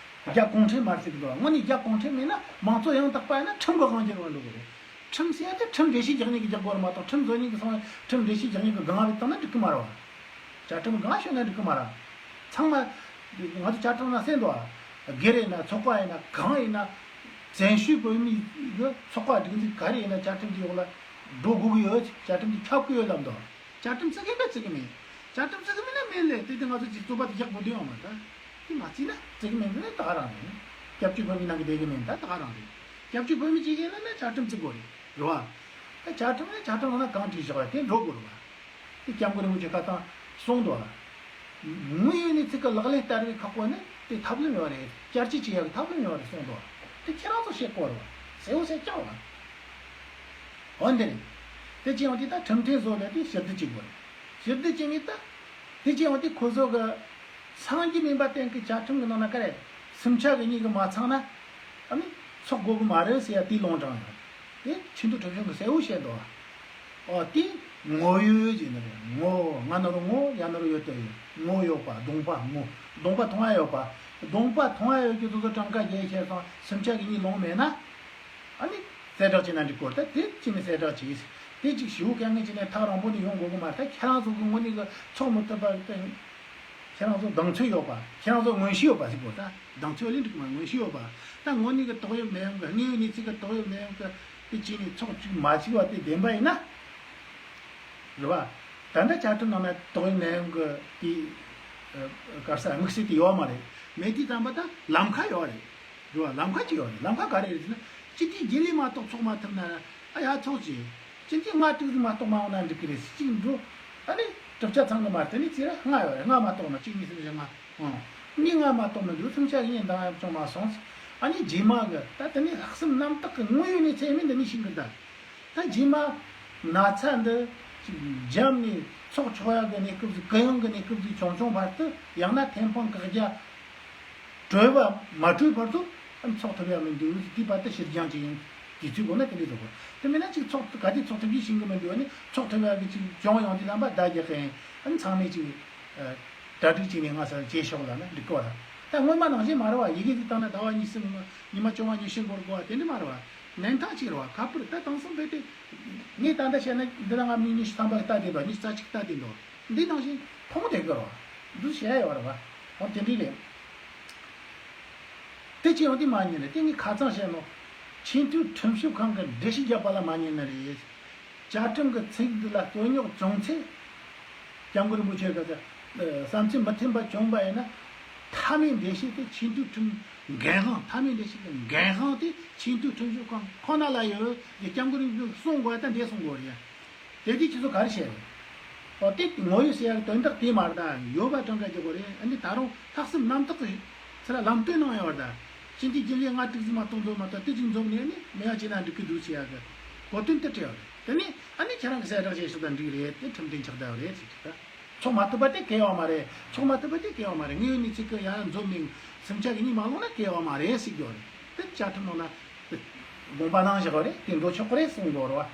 རྒྱ་གུང་ཁྲན་མ་རེད་ཟེར་གི་འདུག་དངོས་གནས་རྒྱ་གུང་ཁྲན་མིན་ན་མང་གཙོ་ཡང་དག་པ་ཡིན་ན་ཁྲིམས་ཀྱི་དབང་སྒྱུར་བ་འགྲོ་གི་རེད། ཁྲིམས་ཟེར་ཡ་དེ་ཁྲིམས་འགྲེལ་བཤད་རྒྱག་མཁན་གྱིས་རྒྱག་དགོས་རེད་མ་གཏོགས་ཁྲིམས་བཟོ་མཁན་གྱིས་སོང་བས་ཁྲིམས་འགྲེལ་བཤད་རྒྱག་མཁན་གྱི་སྒང་རེ་བཏང་ན་འགྲིག་གི་མ་རེད་བ། བཅའ་ཁྲིམས་སྒང་ཞོན་ན་འགྲིག་གི་མ་རེད། ཚང་མ་ང་ཚོ་བཅའ་ཁྲིམས་ནང་གསལ་འདུག་ཨ། སྒེར་ཡིན་ན་ཚོགས་པ་ཡིན་ན་གང་ཡིན་ན། བཙན་བྱོལ་བོད་མི་གི་ཚོགས་པ་སྒྲིག་འཛུགས་ག་རེ་ཡིན་ན་བཅའ་ཁྲིམས་ཀྱི་འོག་ལ་འགྲོ་དགོས་ཀྱི་ཡོད། བཅའ་ཁྲིམས་ཀྱིས་ཁྱབ་ཀྱི་ཡོད་ལབ་འདུག་བཅའ་ཁྲིམས་བརྩི་གི་ཡིན་པས་བརྩི་གི་མིན། བཅའ་ཁྲིམས་བརྩི་གི་མིན་ན་མིན་ལས་དེ་དེ་ང་ཚོ་ཅིག་རྩོད་པ་དེ་རྒྱག་དགོས་དོན་ཡོད་མ་རེད། དེ་མ་བརྩིས་ན་བརྩི་གི་མིན་ན་ད་ག་རང་རེད། སྐྱབས་བཅོལ་བོད་མི་ནང་གི་བསྡད་གི་མིན་ད་ད་ག་རང་རེད། སྐྱབས་བཅོལ་བོད་མི་ཅིག་ཡིན་ན་ནི་བཅའ་ཁྲིམས་བརྩི་དགོས་རེད། རེད་བ། ད་བཅའ་ཁྲིམས་ནི་བཅའ་ཁྲིམས་ནང་ན་གང་བྲིས་བཞག་པ་དེ་འགྲོ་དགོས་རེད་བ། དེ་སྐྱབས་མགོན་རིན་པོ་ཆེ་ཁ་སང་གསུངས་འདུག་བ། དངོས་ཡོད་གནས་ཚུལ་གྱི་ལག་ལེན་བསྟར་བའི་ཁག་པོ་ནི་དེ་ཐབས་ལམ་ཡོད་རེད། བསྐྱར་བཅོས་བྱེད་ཡག་གི་ཐབས་ལམ་ཡོད་རེད་གསུངས་འདུག་བ། དེ་ཁྱེད་རང་ཚོ་ཤེས་དགོས་རེད་བ། གསལ་བོ་གསལ་རྐྱང་བ། འོ་འདི་རེད། དེ་བྱས་ཡོང་དུས་ད་ཁྲིམས་མཐུན་བཟོ་ལས་དེ་ཕྱིར་བསྡུ་བྱེད་དགོས་རེད། ཕྱིར་བསྡུ་བྱེད་ངེས་ད། དེ་བྱས་ཡོང་དུས་ཁོ་ཚོ་གི་ཚང་རྒྱུ་མིན་པ་གཏན་གྱི་བཅའ་ཁྲིམས་ཀྱི་ནང་ན་ག་རེ། སུམ་ཆ་གི་གཉིས་ཀྱི་མ་ཚང་ན། ཨ་ནི་ཚོགས་དགོས་ཀྱི་མ་རེད་ཟེར་ཡ་དེ་ལུང་དྲངས་ཡོད། དེ་ཆེས་མཐོའི་ཁྲིམས་ཞིབ་ཀྱིས་གསལ་བོ་བཤད་འདུག་བ། ཨོ་དེ་ངོ་ཡོད་ཡོད་ཅེས་ནི་རེད། ངོ་ང་ན་རོ་ངོ་ཡ་ན་རོ་ཡོད་དོ་ཡོད། ངོ་ཡོད་པ་གདོང་པ་ངོ་གདོང་པ་མཐོང་ཡ་ཡོད་པ། གདོང་པ་མཐོང་ཡ་ཡོད་ཀྱི་དེ་ཚོ་གྲངས་ཀ་རྒྱས་ཤེས་སོང་སུམ་ཆ་གི་གཉིས་ལོངས་མེད་ན། ཨ་ནི་གསལ་བསྒྲགས་བྱས་ན་འགྲིག་གོ་ད་དེ་ཅི་ནས་གསལ་བསྒྲགས་བྱས། དེ་ཅིག་ཞུ་དཀའ་ངལ་ཅི་ནས་ཐག་རིང་པོ་ནས་ཡོང་དགོས་གི་མ་རེད། ད་ཁྱེད་རང་ཚོ་གི་དངོས་གནས་གི་ཚོགས་མི་ཐུབ་པ་དེ། ཁྱེད་རང་ཚོ་གདེང་ཚོད་ཡོད་པ། ཁྱེད་རང་ཚོ་མངོན་ཤེས་ཡོད་པ་ཟེར་དགོས་ད། གདེང་ཚོད་ལས་འགྲིག་མ་མངོན་ཤེས་ཡོད་པ། ད་དངོས་གནས་ཀྱི་ཏོག་དབྱིབས་ནད་ཡམས་ཀྱི་དངོས་ཡོད་གནས་ཚུལ་གྱི་ཏོག་དབྱིབས་ནད་ཡམས་ཀྱི་དེ་བྱས་ནས་ཚོགས་གཅིག་མ་བྱས་པ་དེ་བདེན་པ་ཡིན་ན། རེད་བ། ད་ལྟ་བཅའ་ཁྲིམས་ནང་ན་ཏོག་དབྱིབས་ནད་ཡམས་ཀྱི་དེ་ག་རེ་ཟེར་དམིགས་བསལ་དེ་ཡོད་མ་རེད། མེད་དུས་ཙམ་པ་ད་ལམ་ཁ་ཡོད་རེད། རེད་བ། ལམ་ཁ་ཅིག་ཡོད་རེད། ལམ་ཁ་ག་རེ་རེད་ཟེར་ན་སྤྱི་འཐུས་རྒྱུན་ལས་མ་གཏོགས་ཚོགས་མ་ཐུབ་ན་ཨ་ཡ་ཚོགས་ཀྱི། ཕྱིན་ཆད་ལྔ་དྲུག་ཟིག་མ་གཏོགས་མ་འོང་ན་འགྲིག་གི་རེད་ཟེར། གཅིག་འགྲོ། ཨ་ནི་གྲུབ་ཆ་ཚང་གི་མ་རེད། དེ་ནས་ཚེ་ར་ལྔ་ཡོད་རེད། ལྔ་མ་གཏོགས་ན་གཅིག་གཉིས་གསུམ་བཞི་ལྔ། ཨང་། ངས་ལྔ་མ་གཏོགས་མི་འདུག་སུམ་ཆ་གི་ཉིན་འདང་ཡང་བྱུང་མ་སོང་། ཨ་ནི་རྗེས་མ་གི་ད་དེ་ནས་ལྷག་བསམ་རྣམ་དག་གི་དངོས་ཡོད་གནས་ཚད་མིན་འདི་ནས་ཤེས་གི་ད། ད་རྗེས་མ་ན་ཚ་འདི་ཅིག་འཇམ་ནས་ཚོགས་ཆོག་ཡག་གི་གནས་སྐབས་ཟིག་གུ་ཡངས་གི་གནས་སྐབས་ཟིག་བྱུང་བྱུང་བར་དུ། ཡང་ན་ཐེམ་སྤང་བཀག་རྒྱ་གྲོལ་བ་མ་གྲོལ་བར་དུ་ཨ་ནི་ཚོགས་ཐུབ་ཡ་མི་འདུག་དེའི་བར་དུ་ཕྱིར་འགྱངས་བྱེད་ཡིན། དུས་ཚོད་དགོས་ན་དེ་འདྲའི་བཟོ་དགོས། དེ་མིན་ན་ཅིག་ཚོགས་ག་དུས་ཚོགས་ཐུབ་ཀྱི་ཤེས་གི་མི་འདུག་ཨ་ནི་ཚོགས་ཐུབ་ཡ་གི་ཅིག་བྱུང་ཡོང་དུས་ལམ་པ་བརྡ་རྒྱག་གི་ཡིན། ཨ་ནི་ཚང་མས་ཅིག་གྲ་སྒྲིག་བྱས་ནས་ང་སར་བྱེད་ཤོག་ལབ་ན་འགྲིག་གི་བ་ར། ད་སྔོན་མ་ནང་བཞིན་མ་རེད་བ། ཡི་གེ་ཟིག་བཏང་ན་ཟླ་བ་གཉིས་གསུམ། ཉི་མ་བཅོ་ལྔ་ཉི་ཤུ་འགོར་དགོས་བ་དེ་འདྲ་མ་རེད་བ། ནན་ཐག་ཅིག་རེད་བ། ཁ་པར་ད་དེང་སང་རྦད་དེ། ངས་ད་ལྟ་བཤད་ན་འདི་ལ་ང་མི་ཉི་ཤུ་ཐམ་པ་ལྟ་བསྡད་འདུག་ཉི་ཤུ་རྩ་གཅིག་ལྟ་བསྡད་འདུག་འདི་ནང་བཞིན་མཐོང་བསྡད་གི་རེད་བ། འདི་བཤད་ཡ་ཡོད་རེད་བ། འོ་དེ་འདྲ་རེད། དེ་ཅི་ཡང་དེ་མ་ཉན་ནི་དེ་ངས་ཁ་ཚང་བཤད་ནོ། ཆེས་མཐོའི་ཁྲིམས་ཞིབ་ཁང་གི་འགྲེལ་བཤད་རྒྱབ་པ་ལ་མ་ཉན་ནི་རེད། བཅའ་ཁྲིམས་ཀྱི་ཚིག་འདི་ལ་རྩོད་རྙོག་བྱུང་ཚེ། སྐྱབས་མགོན་རིན་པོ་ཆེ་ག་ཚ་བསམ་ཚུལ་མི་མཐུན་པ་བྱུང་བ་ཡིན་ན། མཐའ་མའི་འགྲེལ་བཤད་དེ་ཆེས་མཐོའི་ཁྲིམས་འགན་དབང་། མཐའ་མའི་འགྲེལ་བཤད་ཀྱི་འགན་དབང་དེ་ཆེས་མཐོའི་ཁྲིམས་ཞིབ་ཁང་ཁོ་ན་ལ་ཡོད་ཟེར་སྐྱབས་མགོན་རིན་པོ་ཆེས་གསུང་དགོས་ད་འདས་གསུང་དགོས་རེད། དེ་དུས་ཁྱེད་ཚོ་ག་རེ་བཤད་རེད། ཨོ་དེ་ངོ་ཡོད་ཟེར་ཡག་དོན་དག་དེ་མ་རེད་ད། ཡོད་པ་གྲངས་ཀ་རྒྱག་དགོས་རེད། ཨ་ནི་ད་རུང་ལྷག་བསམ་རྣམ་དག་གི་ཚུལ་ལ་ལམ་སྟོན་གནང་ཡོད་རེད་ད། ཕྱིན་ཆད་རྒྱུན་ལས་ལྔ་དྲུག་ཟིག་མ་གཏོགས་འཛོམས་མ་གཏོགས་དེ་ཅིག་འཛོམས་ནས་ནི་མེད་ཡ་བྱས་ན་འགྲིག་གི་འདུག་ཟེར་ཡག་གི་གོ་དོན་དེ་བྲིས་ཡོད་རེད། དེ་ནས་ཨ་ནི་ཁྱེད་རང་གི་གསལ་བསྒྲགས་བྱས་ཤོག་ད་འགྲིག་རེད། དེ་ཁྲིམས་མཐུན་ཆགས་བསྡད་ཡོད་རེད་ཟེར་གི་ད། ཚོགས་མ་ཐུབ་པ་དེ་གལ་བ་མ་རེད། ཚོགས་མ་ཐུབ་པ་དེ་གལ་བ་མ་རེད། ངེས་ཡོད་ནས་ཚིག་གི་ཡང་འཛོམས་ནས་སུམ་ཆ་གི་གཉིས་མ་ལོངས་ན་གལ་བ་མ་རེད་ཟེར་གི་ཡོད་རེད། དེ་བཅའ་ཁྲིམས་ནང་ན་དགོངས་པ་གནང་བཞག་པ་རེད། དེ་འགྲོ་ཆོག་གི་རེད་གསུང་དགོས་རེད་བ།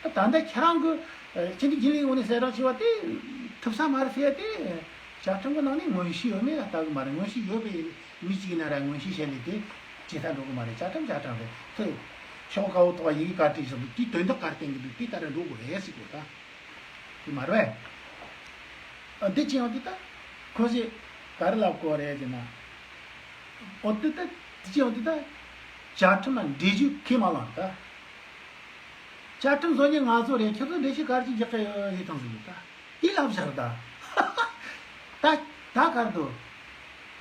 ད་ད་ལྟ་ཁྱེད་རང་གི་སྤྱི་འཐུས་རྒྱུན་ལས་ངོས་ནས་གསལ་བསྒྲགས་བྱས་པ་དེ་ཐུབ་ས་མ་རེད་ཟེར་ཡ་དེ། བཅའ་ཁྲིམས་ཀྱི་ནང་ནས་མངོན་ཤེས་ཡོད་མེད་ལ་ལྟ་གི་མ་རེད། མངོན་ཤེས་ཡོད་པའི་མི་གཅིག་ཡིན་ན་ར་མངོན་ཤེས་བྱས་ནས་དེ་བྱེད་ས་འགྲོ་གི་མ་རེད། བཅའ་ཁྲིམས་བཅའ་ཁྲིམས་རེད། ཐུབ་ཤོག་ཁ་བོ་ཐོག་ཡི་གེ་ག་བྲིས་བཞག་འདུག་དེའི་དོན་དག་ག་རེ་བསྟན་གི་འདུག་དེ་ལྟར་འགྲོ་དགོས་རེད་ཟེར་གི་ད། དེ་མ་རེད། ཨ་འདི་ཅི་ཡང་དེ་ལྟ། ཁོ་ཞེས་ག་རེ་ལབ་དགོས་རེད་ཟེར་ན། ཨོ་དེ་ལྟ། དེ་ཅི་ཡང་དེ་ལྟ། བཅའ་ཁྲིམས་ལ་འགྲེལ་བརྗོད་ཁས་མ་བླངས་ད། བཅའ་ཁྲིམས་བཟོ་མཁན་ང་ཚོ་རེད། ཁྱེད་ཚོ་འགྲེལ་བཤད་ག་རེ་ཅིག་རྒྱག་གི་ཡོད་ཟེར་བཏང་ཟིན་ཡོད་ད། དེ་ལབ་བཞག་ད། ད་ད་གར་དུ།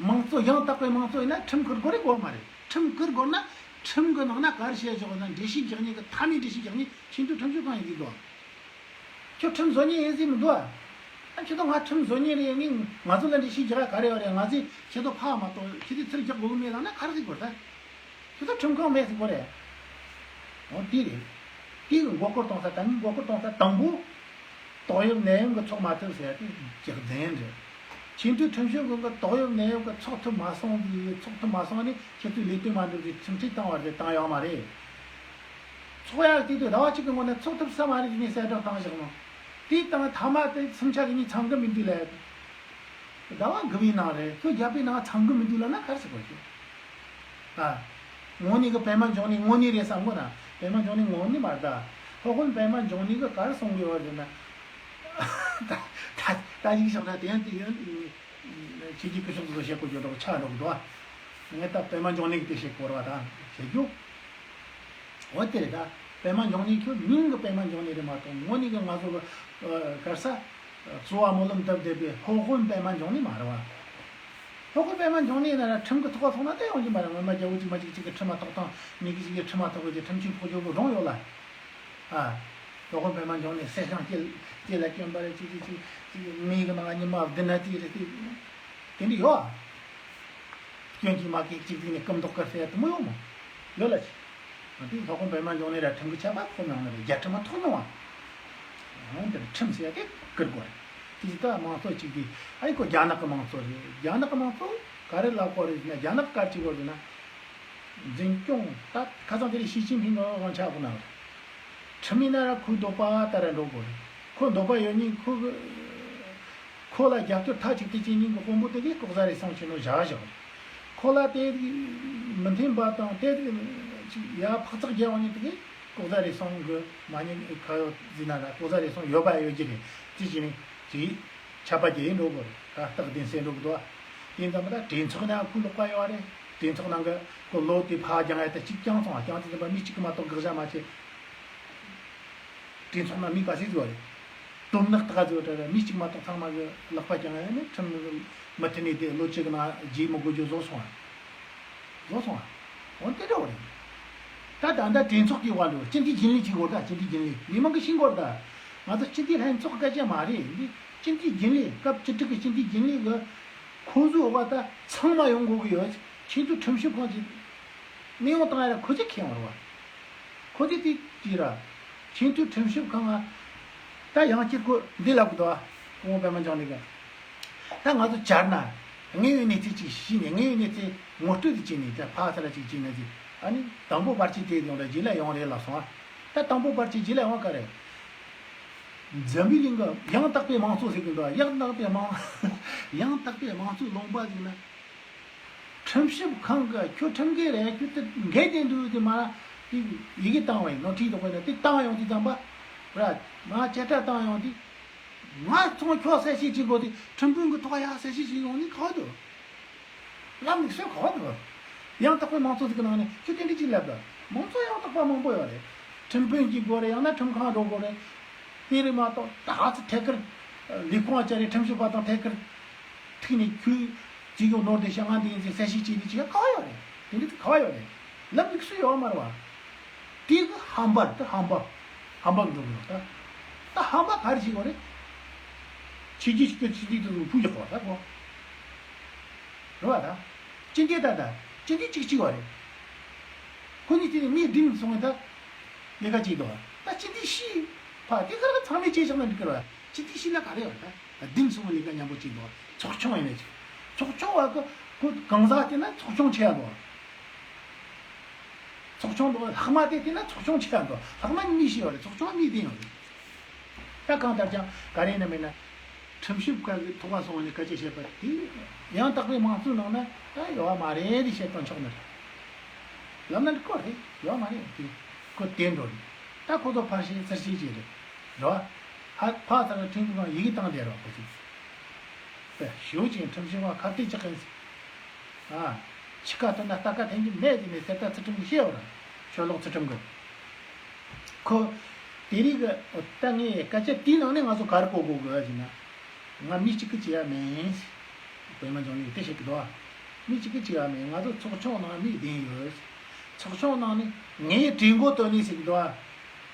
དམངས་གཙོ་ཡང་དག་པའི་དམངས་གཙོ་ཡིན་ན་ཁྲིམས་བཀུར་དགོས་རེད་དགོས་མ་རེད། ཁྲིམས་བཀུར་དགོས་ན་ཁྲིམས་ཀྱི་ནང་ན་ག་རེ་བཤད་ཆོག་ན་འགྲེལ་བཤད་རྒྱག་མཁན་གྱི་མཐའ་མའི་འགྲེལ་བཤད་རྒྱག་མཁན་ཆེས་མཐོའི་ཁྲིམས་ཞིབ་ཁང་ཡིན་གྱི་འདུག་ཁྱོད་ཁྲིམས་བཟོ་མཁན་ཡིན་ཟེར་མི་འདུག་ཨ། ཨ་ཁྱེད་ཚོ་ང་ཁྲིམས་བཟོ་མཁན་རེད། ངས་ང་ཚོ་ལ་འགྲེལ་བཤད་རྒྱག་ག་རེ་ཡོད་རེད། ང་ཚོས་ཁྱེད་ཚོ་ཕ་མ་གཏོགས་ཁྱེད་ཚོས་ཚུར་རྒྱག་དགོས་གི་མེད་ལབ་ན་ག་རེ་ཟེར་དགོས་ད། ཁྱེད་ཚོ་ཁྲིམས་ཁང་མེད་ཟེར་དགོས་རེད། འོ་དེ་རེད། དེ་གི་མགོ་སྐོར་གཏོང་ས་ད་ནི་མགོ་སྐོར་གཏོང་ས་དང་པོ། ཏོག་དབྱིབས་ནད་ཡམས་ཀྱི་ཚོགས་མ་ཐུབ་ཟེར་ཡ་དེ་རྒྱག་རྫུན་རེད། ཆེས་མཐོའི་ཁྲིམས་ཞིབ་ཁང་གི་ཏོག་དབྱིབས་ནད་ཡམས་ཀྱི་ཚོགས་ཐུབ་མ་སོང་དུས་ཚོགས་ཐུབ་མ་སོང་ནས་ཁྱེད་ཚོས་ལས་དོན་མ་འགྲུབ་ཟེར་ཁྲིམས་ཁྲིམས་བཏང་བ་རེད། བཏང་ཡོད་མ་རེད། ཚོགས་ཡག་དེ་དུས་ཟླ་བ་གཅིག་གི་སྔོན་ནས་ཚོགས་ཐུབ་ས་མ་རེད་ཟེར་ནས་གསལ་བསྒྲགས་བཏང་བཞག་ནོ། དེ་དང་མཐའ་མ་དེ་སུམ་ཆ་གི་གཉིས་ཚང་གི་མི་འདུག་ལབ། ཟླ་བ་དགུ་པའི་ནང་རེད། ཁྱོད་བརྒྱད་པའི་ནང་ཚང་གི་མི་འདུག་ལབ་ན་ག་རེ་ཟེར་དགོས་ཀྱི། ཨ། དངོས་གནས་ཀྱི་པད་མ་འབྱུང་གནས་དངོས་གནས་རེད་བསམ་གོ་ན། པད་མ་འབྱུང་གནས་དངོས་གནས་མ་རེད་ད། སློབ་དཔོན་པད་མ་འབྱུང་གནས་ཀྱིས་ག་རེ་གསུང་གི་ཡོད་ཟེར་ན། ད་ད་ད་ཡིག་ཤོག་ད་དེ་ཡང་དེ་ཡང་ཁྱེད་ཀྱིས་སྐུ་ཞབས་ཚོ་བཤད་དགོས་རྒྱུ་འདྲ་པོ་ཆགས་འགྲོ་གི་འདུག་ཨ། ངས་ད་པད་མ་འབྱུང་གནས་ཀྱིས་དེ་བཤད་དགོས་རེད་བ་ད་བཤད་རྒྱུ། འོ་དེ་རེད་ད། པད་མ་འབྱུང་གནས་ཁྱོད་མིང་གི་པད་མ་འབྱུང་གནས་རེད་མ་གཏོགས་དངོས་གནས་ཀྱི་ང་ཚོ་གི་ག་རེ་ཟ། གསོལ་བ་སྨོན་ལམ་བཏབ་བསྡད་པའི་སློབ་དཔོན་པད་མ་འབྱུང་གནས་མ་རེད་བ། སློབ་དཔོན་པད་མ་འབྱུང་གནས་ཡིན་ན་ར་ཁྲིམས་ཀྱི་ཐོག་ལ་སོང་ན་དེ་ཡོང་གི་མ་རེད། སྔོན་མ་རྒྱལ་པོ་གཅིག་མ་གཅིག་གཅིག་གི་ཁྲིམས་མ་ཐོག་དང་མི་གི་གཅིག་གི་ཁྲིམས་མ་ཐོག་གི་ཁྲིམས་ཆེན་ཕོ་རྒྱལ་པོ་རང་ཡོད་ལ། ཨ། སློབ་དཔོན་པད་མ་འབྱུང་གནས་གསེར་སྲང་སྐྱེ་སྐྱེ་ལ་བསྐྱོན་པ་རེད། གཅིག་གཅིག་གཅིག་གཅིག་མིའི་གི་ནང་ཉི་མ་བདུན་ན་གཅིག་རེད་དེ། དེ་འདྲ་ཡོད་ཨ། སྐྱོན་གྱིས་མ་གིས་གཅིག་གཅིག་ནས་སྐུ་མདོག་དཀར་ཟེར་ཡ་དེ་མོ་ཡོད་མོ། ཡོད་ལ་ཅི། ང་དེའི་སློབ་དཔོན་པད་མ་འབྱུང་གནས་ར་ཁྲིམས་ཀྱི་ཆད་པ་ཁོ་མྱོང་ནི་རེད། རྒྱལ་ཁྲིམས་མ་ཐོག་མྱོང་བ། འོང་དེར་ཁྲིམས་ཟེར་ཡ་དེ་བཀུར་དགོས་རེད། དེ་ཅི་ལྟ་དམངས་གཙོ་གཅིག་དེ་ཨ་ཡི་ཁོ་རྒྱ་ནག་གི་དམངས་གཙོ་རེད། རྒྱ་ནག་གི་དམངས་གཙོ་ག་རེ་ལབ་དགོས་རེད་ཟེར་ན། རྒྱ་ནག་ག་རེ་བྱེད་དགོས་རེད་ཟེར་ན། འཛིན་སྐྱོང་ད་ཁ་སང་དེ་རིང་ཞི་ཅིན་ཕིང་གི་དབང་ཆ་ཁོ་ན་རེད། ཁྲིམས་ཡིན་ན་ར་ཁོའི་འདོད་པ་ལྟར་ར་འགྲོ་དགོས་རེད། ཁོའི་འདོད་པ་ཡོད་ཉིན་ཁོ་གི་ཁོ་ལ་རྒྱབ་སྐྱོར་མཐའ་གཅིག་ཏུ་བྱེད་ཉིན་གི་དཔོན་པོ་དེ་གས་ལྐོག་ཟ་རེ་ཟུང་བྱེད་ནོ་བཞག་བཞག་རེད། ཁོ་ལ་དེ་མི་མཐུན་པ་དང་དེ་ཅིག་ཡ་འཕག་འཚག་རྒྱག་ཡོང་ཉིན་དེ་གས་ལྐོག་ཟ་རེ་ཟུང་གི་མ་ཉན་ཁ་ཡོད་ཟིན་ན་ར་ལྐོག་ཟ་རེ་ཟུང་ཡོད་པ་ཡོད་ཀྱི་རེད། དེ་བྱས་ནས་ཅིག་ཆད་པ་བརྒྱབ་ཡིན་འགྲོ་དགོས་རེད། ད་རྟགས་བདེན་གསལ་འགྲོ་གི་འདུག་ཨ། དེ་ཙམ་པ་ད་གྲོས་ཚོགས་ནང་ཁོའི་ལག་པ་ཡོད་རེད། གྲོས་ཚོགས་ནང་གི་ཁོ་ལོ་དེ་ཕར་རྒྱང་ཡ་ད་གཅིག་རྐྱང་སོང་བ། རྐྱང་དེ་ཙམ་པ་མི་གཅིག་གིས་མ་གཏོགས་དགག་བྱ་མ་བྱེད། གྲོས་ཚོགས་ནང་མི་ག་ཚོད་ཡོད་རེད། དོམ་ནག་ད་ག་ཚོད་ཡོད་རེད། མི་གཅིག་མ་གཏོགས་ཚང་མ་གི་ལག་པ་རྐྱང་ཡ་ནི་ཁྲིམས་མི་མཐུན་ནས་དེ་ལོ་གཅིག་གི་ནང་རྗེས་མི་དགོས་རྒྱུ་བཟོ་སོང་བ། བཟོ་སོང་བ། འོན་ཏེ་འདྲ་བ་རེད། ད་ད་ལྟ་གྲོས་ཚོགས་ཀྱི་དབང་དུ་སྤྱི་འཐུས་རྒྱུན་ལས་ཅིག་དགོས། ད་སྤྱི་འཐུས་རྒྱུན་ལས་མི་མང་གི་ཤིང་སྐོར་ད། ང་ཚོ་སྤྱི་འཐུས་ལྷན་ཚོགས་སྐད་ཆ་མ་རེད། འདི་སྤྱི་འཐུས་རྒྱུན་ལས་སྐབས་བཅུ་དྲུག་གི་སྤྱི་འཐུས་རྒྱུན་ལས་གི་ཁོང་ཚོའི་འོག་ད་ཚང་མ་ཡོང་དགོས་ཀྱི་ཡོད། ཆེས་མཐོའི་ཁྲིམས་ཞིབ་ཁང་གི་གནས་དབང་བཏང་ཡ་ཁོ་ཚོས་ཁེངས་པ་རེད་བ། ཁོ་ཚོས་དེ་ཅི་ར། ཆེས་མཐོའི་ཁྲིམས་ཞིབ་ཁང་ང་ད་ཡང་སྐྱར་ཁོ་འདི་ལབ་གི་འདུག་བ། སྐུ་ངོ་པད་མ་འབྱུང་གནས་གི། ད་ང་ཚོ་བཅར་ན། དངོས་ཡོད་གནས་ཚུལ་ཅིག་ཤེས་ནས། དངོས་ཡོད་གནས་ཚུལ་ངོ་སྤྲོད་དེ་བྱས་ནས། ད་ཕ་ཚ་ལ་ཅིག་བྱས་ན་ཅིག་ཨ་ནི་དང་པོ་བར་ཆད་དེ་ཡོང་ད་རྗེས་ལ་ཡོང་རེད་ལབ་སོང་ཨ། ད་དང་པོ་བར་ཆད་རྗེས་ལ་ཡོང་ག་རེད། འཛམ་བུའི་གླིང་གི་ཡང་དག་པའི་དམངས་གཙོ་ཟེར་གི་འདུག་ཡང་དག་པའི་དམངས། ཡང་དག་པའི་དམངས་གཙོའི་ལུང་པ་ཟིག་ན། ཁྲིམས་ཞིབ་ཁང་གི་ཁྱོད་ཁྲིམས་འགལ་རེད། ཁྱོད་དེ་འགལ་བསྡད་འདུག་དེ་མ་དེ་ཡི་གེ་བཏང་བ་ཡིན་ནོ། ཁྲིད་དོགས་པ་ཡིན་ན་དེ་བཏང་ཡོང་དུས་ཙམ་པ་ར། མ་བཅད་ཁྲ་བཏང་ཡོང་དུས། ང་ཚོ་ཁྱོད་གསལ་བཤད་བྱེད་དགོས་དུས་ཁྲིམས་དཔོན་གྱི་ཐོག་ཡ་གསལ་བཤད་བྱེད་ཡོང་ནི་ག་འདུག་ལམ་ལུགས་སྲོལ་ག་འདུག་ཡང་དག་པའི་དམངས་གཙོ་ཟིག་གི་ནང་ནས་ཁྱོད་དེ་འདྲ་ཅིག་ལབ་ད། དམངས་གཙོ་ཡང་དག་པ་མང་པོ་ཡོད་རེད། ཁྲིམས་དཔོན་གྱི་དགོས་རེད། ཡང་ན་ཁྲིམས་ཁང་འགྲོ་དགོས་རེད། དེ་རེད་མ་གཏོགས་ད་ཧ་ཚ་ཐད་ཀར་ལས་ཁུངས་བཅར་རེད། ཁྲིམས་ཞིབ་པ་དང་ཐད་ཀར་ཐུག་ནས་ཁྱོད་ཅིག་ཡོང་ནོར་དེ་བྱ་ང་འདི་ཡིན་ཟེར་གསལ་བཤད་བྱེད་དུས་ཅིག་ག་བ་ཡོད་རེད། དེ་འདྲ་ག་བ་ཡོད་རེད། ལམ་ལུགས་སྲོལ་ཡོད་མ་རེད་བ། དེ་གི་ཧམ་པ་དེ་ཧམ་པ། ཧམ་པ་འགྲོ་གི་ཡོད་ད། ད་ཧམ་པ་ག་རེ་བྱེད་དགོས་རེད། ཆོས་བརྒྱུད་ཆོས་བརྒྱུད་ཆོས་བརྒྱུད་དུ་ཕུ་ཡག་པ་ད་གོ། རེད་བ་ད། སྤྱི་འཐུས་ད་ད། སྤྱི་འཐུས་གཅིག་གཅིག་བ་རེད། ཁོ་གཉིས་དེ་ནས་མི་བདུན་སོང་བ་ད། ལས་ཀ་བྱེད་དོ། ད་སྤྱི་འཐུས་བཞི། ཕ་དེ་ག་རེ་ཚང་མས་བྱས་བཞག་ན་འགྲིག་གི་རེད་བ། སྤྱི་འཐུས་བཞི་ལ་ག་རེ་ཡོད་ད། བདུན་སོང་བ་ལས་ཀ་མཉམ་པོ་བྱེད་དོ། ཚོགས་ཆུང་ཡིན་ནས་ཅིག་ཚོགས་ཆུང་བ་གི་ཁོ་གང་ཟག་དེ་ན་ཚོགས་ཆུང་ཆེ་ཡ་དོ། ཚོགས་ཆུང་དོ་ལྷག་མ་དེ་དེ་ན་ཚོགས་ཆུང་ཆེ་ཡ་དོ། ལྷག་མ་ནི་མི་བཞི་ཡོད་རེད། ཚོགས་ཆུང་མི་བདུན་ཡོད་རེད། ད་གང་ལྟར་ཀྱང་ག་རེ་ཡིན་ན་མིན་ན། ཁྲིམས་ཞིབ་ཁང་གི་ཐོག་ལ་སོང་ནས་སྐད་ཆ་བཤད་པ་དེ་ཡང་དག་པའི་དམངས་གཙོའི་ནང་ན་ད་ཡོད་མ་རེད་དེ་བཤད་སྟངས་ཆོག་ནི་རེད། ལབ་ན་འགྲིག་གོ་རེད། ཡོད་མ་རེད་དེ། ཁོ་དེ་འགྲོ་རེད། ད་ཁོ་ཚོ་ཕར་བཤད་ཚུར་བཤད་བྱས་རེད། རེད་བ། ཧ་ཕ་ཚ་ལ་ཁྲིམས་ཁང་ཡི་གེ་བཏང་བསྡད་རེད་བ་ཁོ་ཚོས། པས་ཞུ་ཅིང་ཁྲིམས་ཞིབ་པ་ཁ་གཏད་གཅོག་གིན། ཨ། ཕྱི་ཁ་ཐོན་ན་རྟ་ཁ་འཐེན་གྱི་མེད་ཟེར་ནས་གསེར་རྟ་ཚུལ་ཁྲིམས་ཀྱིས་བཤད་ཡོད་ར། ཆོས་ལོག་ཚུལ་ཁྲིམས་ཀྱིས། ཁོ། དེ་རིགས་ཀྱི་ད་ངས་སྐད་ཆ་དེའི་ནང་ནས་ང་ཚོ་ག་རེ་གོ་དགོས་དགོས་ཟེར་ན། ང་མི་གཅིག་གིས་བྱས་ཡ་མིན། པད་མ་འབྱུང་གནས་དེ་བཤད་ཀྱི་འདུག་ཨ། མི་གཅིག་གིས་བྱས་ཡ་མིན། ང་ཚོ་ཚོགས་ཆུང་ནང་མི་བདུན་ཡོད། ཚོགས་ཆུང་ནང་ནས་ངས་གྲོས་འགོ་བཏོན་ནས་ཟེར་གྱི་འདུག་ཨ།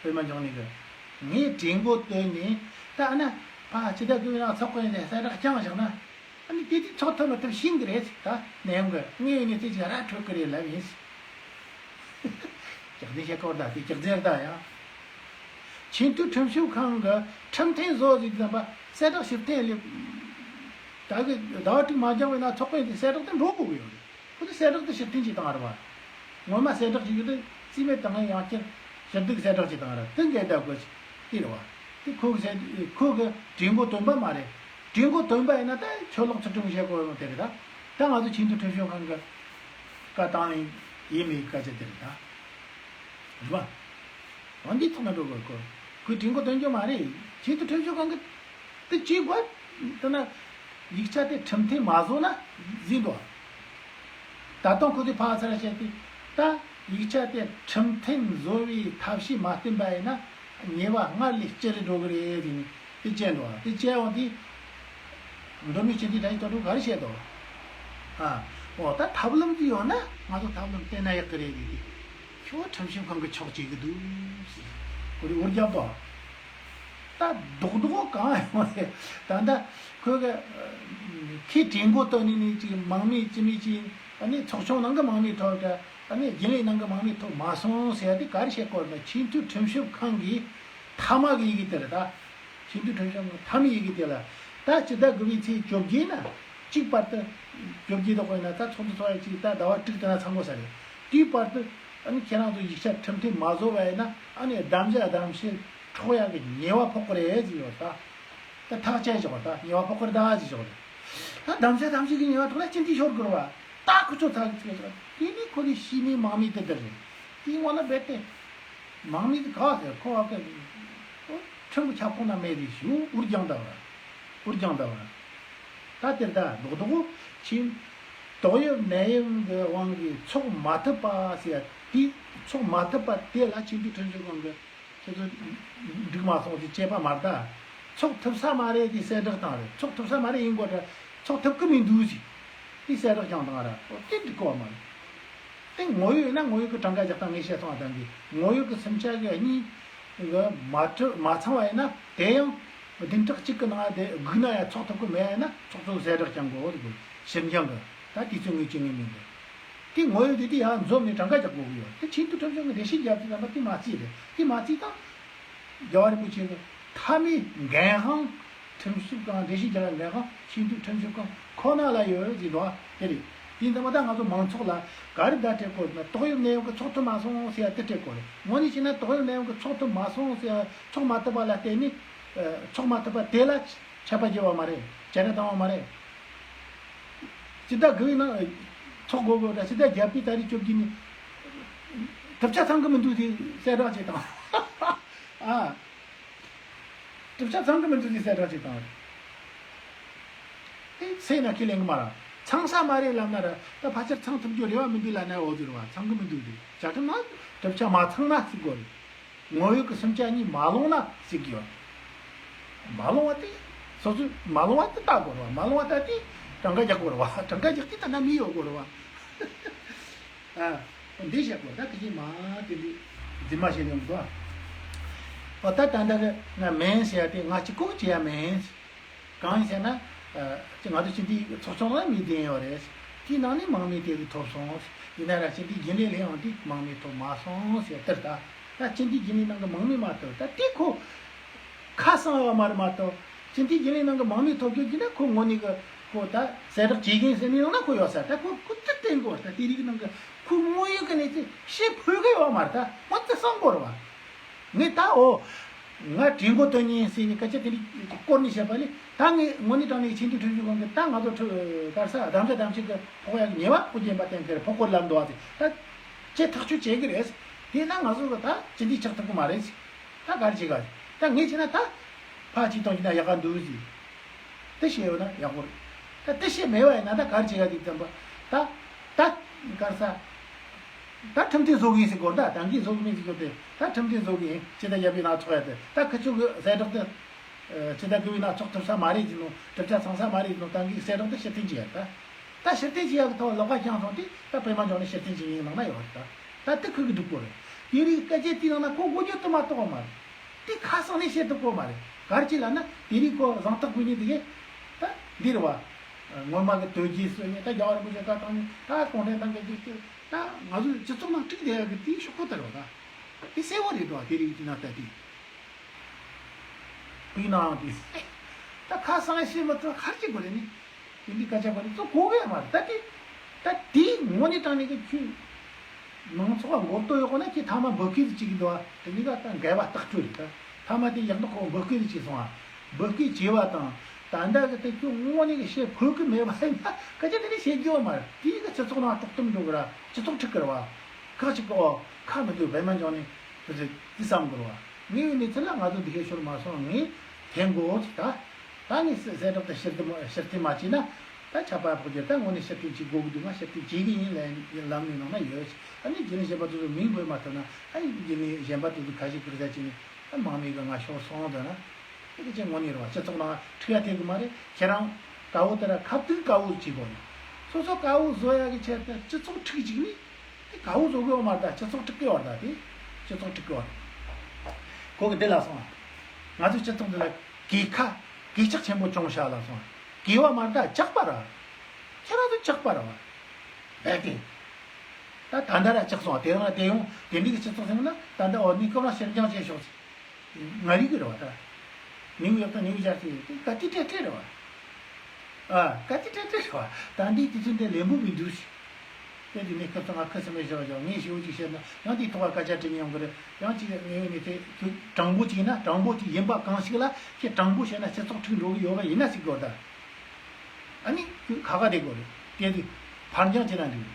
པད་མ་འབྱུང་གནས་ཀྱིས། ངས་གྲོས་འགོ་བཏོན་ནས་ད་ཨ་ན་ཕ་ཕྱི་ཟླ་དགུ་པའི་ནང་ཚོགས་གི་ཡིན་ཟེར་གསལ་བསྒྲགས་རྐྱང་བཞག་ན། ཨ་ནི་དེ་དུས་ཚོགས་ཐུབ་མི་ཐུབ་ཤེས་ཀྱི་རེད་ཟེར། ད་ནད་ཡམས་ཀྱི་དངོས་ཡོད་གནས་ཚུལ་ཅིག་ར་འཕྲོད་ཀྱི་རེད་ལབ་ཡིན་ཟེར། སྐྱག་རྫུན་བཤད་སྐོར་ད་དེ་སྐྱག་རྫུན་རེད་ད་ཡ། ཆེས་མཐོའི་ཁྲིམས་ཞིབ་ཁང་གི་ཁྲིམས་མཐུན་བཟོ་ཟིག་དམ་པ་གསལ་བསྒྲགས་ཕྱིར་འཐེན་ལེབ། ད་གི་ཟླ་བ་དྲུག་མ་འགྱངས་པའི་ནང་ཚོགས་པའི་དེ་གསལ་བསྒྲགས་དེ་འགྲོ་དགོས་ཀྱི་ཡོད་རེད། ཁོ་ཚོས་གསལ་བསྒྲགས་དེ་ཕྱིར་འཐེན་བྱས་བཏང་རེད་བ། ངོ་མ་གསལ་བསྒྲགས་ཅིག་ཡོད་དེ་རྩིས་མེད་བཏང་ངས་ཡང་བསྐྱར་ཕྱིར་བསྡུ་གསལ་བསྒྲགས་ཅིག་བཏང་རེད། དེ་འགལ་ཟླ་དགོས་ཅིག་དེ་རེད་བ། དེ་ཁོ་གི་གསལ་ཁོ་གི་གྲོས་འགོ་བཏོན་པ་མ་རེད། གྲོས་འགོ་བཏོན་པ་ཡིན་ན་ད་ཆོས་ལོག་ཚུལ་ཁྲིམས་བཤད་དགོས་ཡོང་དེ་རེད་ད། ད་ང་ཚོ་ཆེས་མཐོའི་ཁྲིམས་ཞིབ་ཁང་གི་བཀའ་བཏང་ཡིན་མིན་སྐད་ཆ་དེ་རེད་ད། རེད་བ། འོན་ཏེ་ཐོག་ན་འགྲོ་དགོས་ཁོ། ཁོས་གྲོས་འགོ་བཏོན་རྒྱུ་མ་རེད། ཆེས་མཐོའི་ཁྲིམས་ཞིབ་ཁང་གི་དེ་བྱེད་དགོས། དེ་ན་ཡིག་ཆ་དེ་ཁྲིམས་མཐུན་མ་བཟོ་ན་ཟིན་འགྲོ། ད་དུང་ཁོ་ཚོས་ཕར་ཚུར་བཤད་དེ། ད་ཡིག་ཆ་དེ་ཁྲིམས་མཐུན་བཟོ་བའི་ཐབས་ཤེས་མ་བསྟེན་པ་ཡིན་ན་ཉེས་པ་སྔར་ལས་ལྕི་རུ་འགྲོ་གི་རེད་ཟེར་ནས་དེ་བཅད་འགྲོ་བ། དེ་བཅད་འོང་དུས། མདོ་སྨད་སྤྱི་འཐུས་དྲ་ཡིག་དོན་གྲུབ་ག་རེ་བཤད་དོ། ཨ། འོ་ད་ཐབས་ལམ་དེ་ཡོད་ན་ང་ཚོ་ཐབས་ལམ་བསྟེན་ན་ཡག་གི་རེད་ཟེར་དུས། ཁྱོད་ཁྲིམས་ཞིབ་ཁང་གི་ཕྱོགས་བྱེད་གི་འདུག་ཟེར། ཁོ་རེ་འུར་རྒྱབ་དོ། ད་རྡོག་རྡོག་གང་ཡོང་རེད། ད་ལྟ་ཁོས་གི་ཁོས་གྲོས་འགོ་བཏོན་ནས་ནི་ཅིག་མང་མོས་ཅི་མོས་ཅིག་ཨ་ནི་ཚོགས་ཆུང་ནང་གི་མང་མོས་ཐོབ་ཀ་ཨ་ནི་རྒྱུན་ལས་ནང་གི་མང་མོས་ཐོབ་མ་སོང་ཟེར་ཡ་དེ་ག་རེ་བཤད་དགོས་རེད་ན། ཆེས་མཐོའི་ཁྲིམས་ཞིབ་ཁང་གི་མཐའ་མ་གི་ཡི་གེ་དེ་རེད་ད། ཆེས་མཐོའི་ཁྲིམས་ཞིབ་ཁང་གི་མཐའ་མའི་ཡི་གེ་དེ་ལ་ད་སྤྱི་ཟླ་དགུ་པའི་ཚེས་བཅོ་བརྒྱད་ན་གཅིག་བར་དུ། བཅོ་བརྒྱད་དུ་བཀོད་ན་ད་ཚོགས་འདུ་ཚོགས་ཡ་གཅིག་ད་ཟླ་བ་དྲུག་དེ་ན་ཚང་དགོས་ས་རེད། དེའི་བར་དུ་ཨ་ནི་ཁྱེད་རང་ཚོ་ཡིག་ཆ་ཁྲིམས་མཐུན་མ་བཟོ་བ་ཡིན་ན་ཨ་ནི་གདམ་ག་གདམ་གསེས་འཕྲོག་ཡག་གི་ཉེས་པ་ཕོག་གི་རེད་ཟེར་ཡོད་ད། ད་ཐག་བཅད་ཆོག་ད་ཉེས་པ་ཕོག་གི་རེད་ད་ཟེར་ཆོག་རེད། ད་གདམ་ག་གདམ་གསེས་ཀྱི་ཉེས་པ་ཐོག་ལ་སྤྱི་འཐུས་ཤོར་དགོས་རེད་བ། ད་ཁོ་ཚོ་ཐག་བཅད་ཆོག་དེ་ནི་ཁོ་ཚོའི་ཤི་མིའི་མང་མི་དེ་འདྲ་རེད། དེའི་ངོ་ན་རྦད་དེ། མང་མི་དེ་ག་ཟེར་ཁོ་བ་ཀ་ཁྲིམས་ཀྱི་ཁྱབ་ཁོངས་ན་མེད་རེད་ཞུ་འུར་རྒྱང་ད་བ། འུར་རྒྱང་ད་བ། ད་དེར་ད་རྡོག་རྡོག་ཕྱིན། ཏོག་དབྱིབས་ནད་ཡམས་ཀྱི་དབང་གིས་ཚོགས་མ་ཐུབ་པ་ཟེར་ཡ་དེ་ཚོགས་མ་ཐུབ་པ་དེ་ལ་ཆེས་མཐོའི་ཁྲིམས་ཞིབ་ཁང་གི་ཁྱེད་ཚོ་འགྲིག་མ་སོང་ཟེར་བྱས་པ་མ་རེད་ད། ཚོགས་ཐུབ་ས་མ་རེད་དེ་གསལ་བསྒྲགས་བཏང་རེད། ཚོགས་ཐུབ་ས་མ་རེད་ཡིན་དགོས་རེད། ཚོགས་ཐུབ་ཀི་མི་འདུག་ཟེར་དེ་གསལ་བསྒྲགས་ཀྱང་བཏང་རེད། འོ་དེ་འགྲིག་གོ་མ་རེད། དེ་ངོ་ཡོད་ཡིན་ན་ངོ་ཡོད་ཀྱི་གྲངས་ཀ་རྒྱག་སྟངས་ངས་བཤད་སོང་བ་དང་གི། ངོ་ཡོད་ཀྱི་སུམ་ཆ་གི་གཉིས་གི་མ་གྲུབ་མ་ཚང་བ་ཡིན་ན། དེ་ཡང་བདུན་ཕྲག་གཅིག་གི་ནང་དེ་སྒུག་ན་ཡང་ཚོགས་ཐུབ་ཀྱི་མེད་ཡ་ཡིན་ན། ཚོགས་གཙོ་གསལ་བསྒྲགས་རྐྱང་དགོས་འདུག་ཕྱིར་འགྱངས་གི། ད་དུས་ཚོད་ངེས་ཀྱི་ངེས་མིན་འདུག་དེ་ངོ་ཡོད་དེ་དེ་ཡང་འཛོམས་ནས་གྲངས་ཀ་རྒྱག་དགོས་ཀྱི་ཡོད། དེ་ཆེས་མཐོའི་ཁྲིམས་ཞིབ་ཀྱི་འགྲེལ་བཤད་རྒྱབ་དུས་ཙམ་པ་དེ་མ་བརྩིས་རེད། དེ་མ་བརྩིས་དང་། རྒྱལ་བ་རིན་པོ་ཆེ་གི་མཐའ་མའི་འགན་དབང་། ཁྲིམས་ཞིབ་ཁང་། འགྲེལ་བཤད་རྒྱག་པའི་འགན་དབང་ཆེས་མཐོའི་ཁྲིམས་ཞིབ་ཁང་ཁོ་ན་ལ་ཡོད་ཟེར་འདུག་དེ་རེད། དེ་ཡིན་ཙང་མ་ད་ང་ཚོ་མང་ཚོགས་ལ་ག་རེ་བརྡ་སྤྲད་དགོས་ན། ཏོག་དབྱིབས་ནད་ཡམས་ཀྱི་ཚོགས་ཐུབ་མ་སོང་ཟེར་ཡ་དེ་སྤྲད་དགོས་རེད། དངོས་གནས་བྱས་ན་ཏོག་དབྱིབས་ནད་ཡམས་ཀྱི་ཚོགས་ཐུབ་མ་སོང་ཟེར་ཡ། ཚོགས་མ་ཐུབ་པ་ལ་བརྟེན་ནས་ཚོགས་མ་ཐུབ་པ་དེ་ལ་ཆད་པ་བརྒྱབ་པ་མ་རེད། བྱ་སྒྲ་བཏང་བ་མ་རེད། སྤྱི་ཟླ་དགུ་པའི་ནང་ཚོགས་དགོས་དགོས་ད། སྤྱི་ཟླ་བརྒྱད་པའི་ཏ་རིག་བཅོ་བརྒྱད་ནས་གྲུབ་ཆ་ཚང་གི་མི་འདུག་དེ་གསལ་བསྒྲགས་བྱེད་དང་། ཨ། གྲུབ་ཆ་ཚང་གི་མི་འདུག་དེ་གསལ་བསྒྲགས་བྱེད་དང་། དེ་སེ་ན་ཁས་ལེན་གི་མ་ར། ཚང་ས་མ་རེད་ལབ་ན་ར། ད་ཕལ་ཆེར་ཚང་ཐུབ་རྒྱུ་རེ་བ་མི་འདུག་ལབ་ན་འོ་ཟེར་བ། ཚང་གི་མི་འདུག་དེ་བྱ་ཁྲིམས་ནང་གྲུབ་ཆ་མ་ཚང་ན་ཟེར་དགོས་རེད། ངོ་ཡོད་ཀྱི་སུམ་ཆ་གཉིས་མ་ལོངས་ན་ཟེར་གི་ཡོད། མ་ལོངས་པ་དེ། སོ་སོས་མ་ལོངས་པ་དེ་ལྟ་དགོས་རེད་བ། མ་ལོངས་པ་ད་དེ་གྲངས་ཀ་རྒྱག་དགོས་རེད་བ། གྲངས་ཀ་རྒྱག་དུས་ད་ན་མི་ཡོད་དགོས་རེད་བ། ཨ། འདི་བཤད་དགོས་ད། ཁ་ཅིག་མ་དེ་འདི་རྫུན་མ་བཤད་ཡོང་གི་འདུག་ཨ། ད་ད་ལྟ་གི་ང་མིན་ཟེར་ཡ་དེ་ང་གཅིག་པོ་བྱེད་ཡ་མིན། གང་ཡིན་ཟེར་ན། ཨ། ང་ཚོ་སྤྱི་འཐུས་ཚོགས་ཆུང་ལ་མི་བདུན་ཡོད་རེད། དེའི་ནང་ནས་མང་མོས་དེ་གི་ཐོབ་སོང་། ཡིན་ན་ར་སྤྱི་འཐུས་རྒྱུན་ལས་སླེབས་ཡོང་དུས་མང་མོས་ཐོབ་མ་སོང་ཟེར་དེར་ད། ད་སྤྱི་འཐུས་རྒྱུན་ལས་ནང་གི་མང་མོས་མ་ཐོབ་ད་དེ་ཁོ་ཁ་གསང་བ་མ་རེད་མ་གཏོགས། སྤྱི་འཐུས་རྒྱུན་ལས་ནང་གི་མང་མོས་ཐོབ་རྒྱུ་གྱི་ན་ཁོ་དངོས་གནས་གི་ཁོ་ད་གསལ་བསྒྲགས་བྱེད་མཁན་ཟེར་ནས་ཡོང་ན་ཁོ་ཡོད་ས། ད་ཁོ་ཁོ་ཚོ་བསྟན་དགོས་ད། དེ་རིགས་ནང་གི་ཁོ་དངོས་ཡོད་གི་གནས་ཚུལ་བཤད་ཕོད་གི་ཡོད་མ་རེད། ད་ཁོ་ཚོ་གསང་དགོས་རེད་བ། ངས་ད་འོ། ང་གྲོས་འགོ་དོན་གཉིས་ཟེར་ནས་སྐད་ཆ་དེ་འདྲ་བསྐོར་ནས་བཤད་པ་ལས། ད་ངས་དངོས་གནས་དྲང་གནས་ཆེས་མཐོའི་ཁྲིམས་ཞིབ་ཁང་གི་ད་ང་ཚོ་ཁྲི་གར་ས་གདམ་བྱ་གདམ་བྱེད་ཀྱི་ཕོགས་ཡག་ཉེས་པ་ཕོག་རྒྱུ་ཡིན་པ་གཏན་འཁེལ་རེད། ཕོག་དགོས་ལབ་འདུག་བ་ཟེར། ད་ཁྱེད་ཐག་གཅོད་བྱེད་ཀྱི་རེད། དེས་ན་ང་ཚོ་གི་ད་སྤྱི་འཐུས་ཆགས་ཐུབ་ཀྱི་མ་རེད་ཟེར། ད་ག་རེ་བྱེད་ག་ཟེར། ད་ངས་བྱས་ན་ད་ཕར་གཅིག་གཏོང་རྒྱུ་ན་ཡག་ག་འདུག་ཟེར། དེ་བཤད་ཡོད་ན་ཡག་པོ་རེད། ད་དེ་བཤད་མེད་པ་ཡིན་ན་ད་ག་རེ་བྱེད་ག་འདུག་བསམ་པ། ད་ད་གར་ས། ད་ཁྲིམས་མཐུན་བཟོ་གི་ཡིན་ཟེར་དགོས། ད་ད་གིན་བཟོ་གི་མིན་ཟེར་དགོས་ཏེ། ད་ཁྲིམས་མཐུན་བཟོ་གི་ཡིན། སྤྱི་ཟླ་བརྒྱད་པའི་ནང་ཚོགས་ཡ་དེ། ད་ཁི་ཆོ་གི་གསལ་བསྒྲགས་དེ། ཨ། སྤྱི་ཟླ་དགུ་པའི་ནང་ཚོགས་ཐུབ་ས་མ་རེད་ཟེར་ནོ། གྲུབ་ཆ་ཚང་ས་མ་རེད་ཟེར་ནོ། ད་གིན་གསལ་བསྒྲགས་དེ་ཕྱིར་འཐེན་བྱེད་ཡ་ད། ད་ཕྱིར་འཐེན་བྱེད་ཡ་གི་ཐོག་ལག་པ་བརྐྱངས་སོང་དུས་ད་པད་མ་འབྱུང་གནས་ཕྱིར་འཐེན་བྱེད་མཁན་ནང་ན་ཡོད་རེད་ད། ད་དེ་ཁུར་གི་འདུག་གོ་རེད། དེ་རིགས་སྐད་ཆ་དེའི་ནང་ན་ཁོ་མགོ་རྒྱུ་དུ་མ་གཏོགས་མ་རེད། དེ་ཁ་གསང་ནས་བཤད་ཐུབ་ཀྱི་མ་རེད། ག་རེ་བྱས་ལབ་ན་དེ་རིང་ཁོ་གཟེངས་རྟགས་དགོས་ཉེན་དེ་གས་ད་འདི་རེད་བ། སྔོན་མ་གི་དོལ་རྒྱལ་གསོལ་ཉེན། ད་རྒྱལ་བ་རིན་པོ་ཆེ་ད་བཏང་ཉེན། ད་གུང་ཁྲན་ཏང་གི་རྒྱུགས་སྤྲོད། ད་ང་ཚོའི་སྤྱི་ཚོགས་ནང་དཀྲུགས་བསྡད་ཡག་གི་དེའི་ཤོག་ཁོ་ལྟར་བ་ད། དེ་གསལ་བོ་རེད་དོ། དེ་རིང་དེ་ན་ལྟ་དུས་དཔེར་ན་དེ་ད་ཁ་གསང་བཤད་མ་ཐུབ་ག་རེ་བྱེད་དགོས་རེད་ནི། དེ་འདི་སྐད་ཆ་གོ་ནི་གཙོ་གོ་གི་ཡོད་མ་རེད། ད་དེ་ད་དེ་དངོས་གནས་དྲང་གནས་ཀྱི་ཁྱོད་མང་ཚོགས་ལ་མགོ་གཏོད་ཡོད་གོ་ན། ཁྱེད་ཐ་མ་འབོད་སྐུལ་དུ་བྱེད་ཀྱི་འདུག་བ། དེ་ནི་ད་ད་འགལ་བ་ཐག་ཆོད་རེད། ད་ཐ་མ་དེ་ཡག་ཐོག་ཁོ་འབོད་སྐུལ་དུ་བྱེད་སོང་བ། འབོད་སྐུལ་བྱས་པ་དང་ད་ལྟ་གི་དེ་ཁྱོད་དངོས་གནས་ཀྱི་བཤད་ཕོད་ཀྱི་མེད་པ་ཡིན་ན་སྐད་ཆ་དེ་འདྲ་བཤད་རྒྱུ་ཡོད་མ་རེད། དེ་ཡི་གི་སྤྱི་ཚོགས་ནང་དཀྲོག་གཏམ་འགྲོ་གི་ར། སྤྱི་ཚོགས་འཁྲུག་གི་ར་བ། ཁག་ཅིག་གི་འོ་ཁ་མི་འདུག་པད་མ་འབྱུང་གནས་ཁྱོད་ཚོས་དེ་བསམ་དགོས་ར་བ། དངོས་ཡོད་གནས་ཚུལ་ལ་ང་ཚོ་འདི་གའི་ཤོར་མ་སོང་། ངས་འཐེན་དགོས་ཟེར་ད། ད་ངས་གསལ་བསྒྲགས་དེ་ཕྱིར་འཐེན་མ་ཕྱིར་འཐེན་མ་བྱས་ན། ད་ཆད་པ་ཕོག་རྒྱུ། ད་དངོས་གནས་ཕྱིར་འཐེན་བྱེད་དགོས་ཀྱི་འདུག་ང་ཕྱིར་འཐེན་བྱེད་ཀྱི་ཡིན་ལབ་ལམ་ནས་ནང་ན་ཡོད། ཨ་ནི་རྒྱུན་ལས་གཞན་པ་དེ་ཚོ་མིང་འབོད་མ་ཐུབ་ན། ཨ་ནི་རྒྱུན་ལས་གཞན་པ་དེ་ཚོ་ཁ་ཞིག་ཀིར་ཟ་བྱས་ནས་ཨ་མང་མོས་ཀྱི་ང་ཤོར་སོང་ཟེར་ན། ཨ་ནི་ཅི་དངོས་གནས་རེད་བ། སྤྱི་ཚོགས་ནང་འཁྲུག་ཡ་ཐེབས་ཀྱི་མ་རེད། ཁྱེད་རང་དགའ་བོ་དེ་ར་ཁ་ཐུག་དགའ་བོ་བྱེད་དགོས་ནས། སོ་སོ་དགའ་བོ་བཟོ་ཡ་གི་ཆེད་དུ་སྤྱི་ཚོགས་འཁྲུག་ཅིག་ནི། དེ་དགའ་བོ་བཟོ་གི་ཡོད་མ་རེད། ད་སྤྱི་ཚོགས་འཁྲུག་གི་ཡོད་རེད། ད་དེ་སྤྱི་ཚོགས་འཁྲུག་གི་ཡོད་རེད། ཁོ་གི་འདི་ལ་སོང་། ང་ཚོའི་སྤྱི་ཚོགས་འདི་ལ་གས་ཁ་གས་ཆག་ཆེན་པོ་བྱུང་ཤག་ལ་སོང་། གས་པ་མ་རེད། ད་ཇག་པ་ར། ཁྱེད་རང་ཚོ་ཇག་པ་ར་བ། རྦད་དེ། ད་ད་ལྟ་ར་ཇག་སོང་བ། དེ་རང་ལ་དེ་ཡོང་དེ་འདྲའི་གི་སྤྱི་ཚོགས་ཟིན་ན་ད་ལྟ་འོ་ནི་སྐབས་རང་ཕྱིར་འགྱངས་བྱས་ཤོག་ཟེར། ང་རིག་གི་རེད་བ་ད། ནིའུ་ཡོག་དང་ནིའུ་ཇར་སི་དེ་ག་དུས་སྤྲད་སྤྲད་རེད་བ། ཨ་ག་དུས་སྤྲད་སྤྲད་རེད་བ། ད་འདི་དུས་ཚོད་འདི་ལེན་པོ་མི་འདུག་ཟེར། དེ་དུས་ནས་སྐབས་སུ་ང་ཁུ་སིམ་མེར་བཞག་བཞག་ངས་ཞེ་པོ་ཅིག་བཤད་ན་ཡང་དེའི་ཐོག་ལ་སྐད་ཆ་དྲི་ཉན་ཡོང་གི་རེད། ཡང་ཅིག་ངས་ནས་དེ་ཁྱོད་དྲང་པོ་ཅིག་ཡིན་ན། དྲང་པོ་ཅིག་ཡིན་པ་གང་ཞིག་ལ་ཁྱེད་དྲང་པོ་བཤད་ན་སྤྱི་ཚོགས་འཁྲུག་འགྲོ་གི་ཡོད་པ་ཡིན་ན་ཟེར་གི་རེད་ད། ཨ་ནི་ཁྱོད་ཁ་ཁ་བསྡད་དགོས་རེད། དེ་དུས་ཕར་འགྱངས་བྱས་ན་འགྲིག་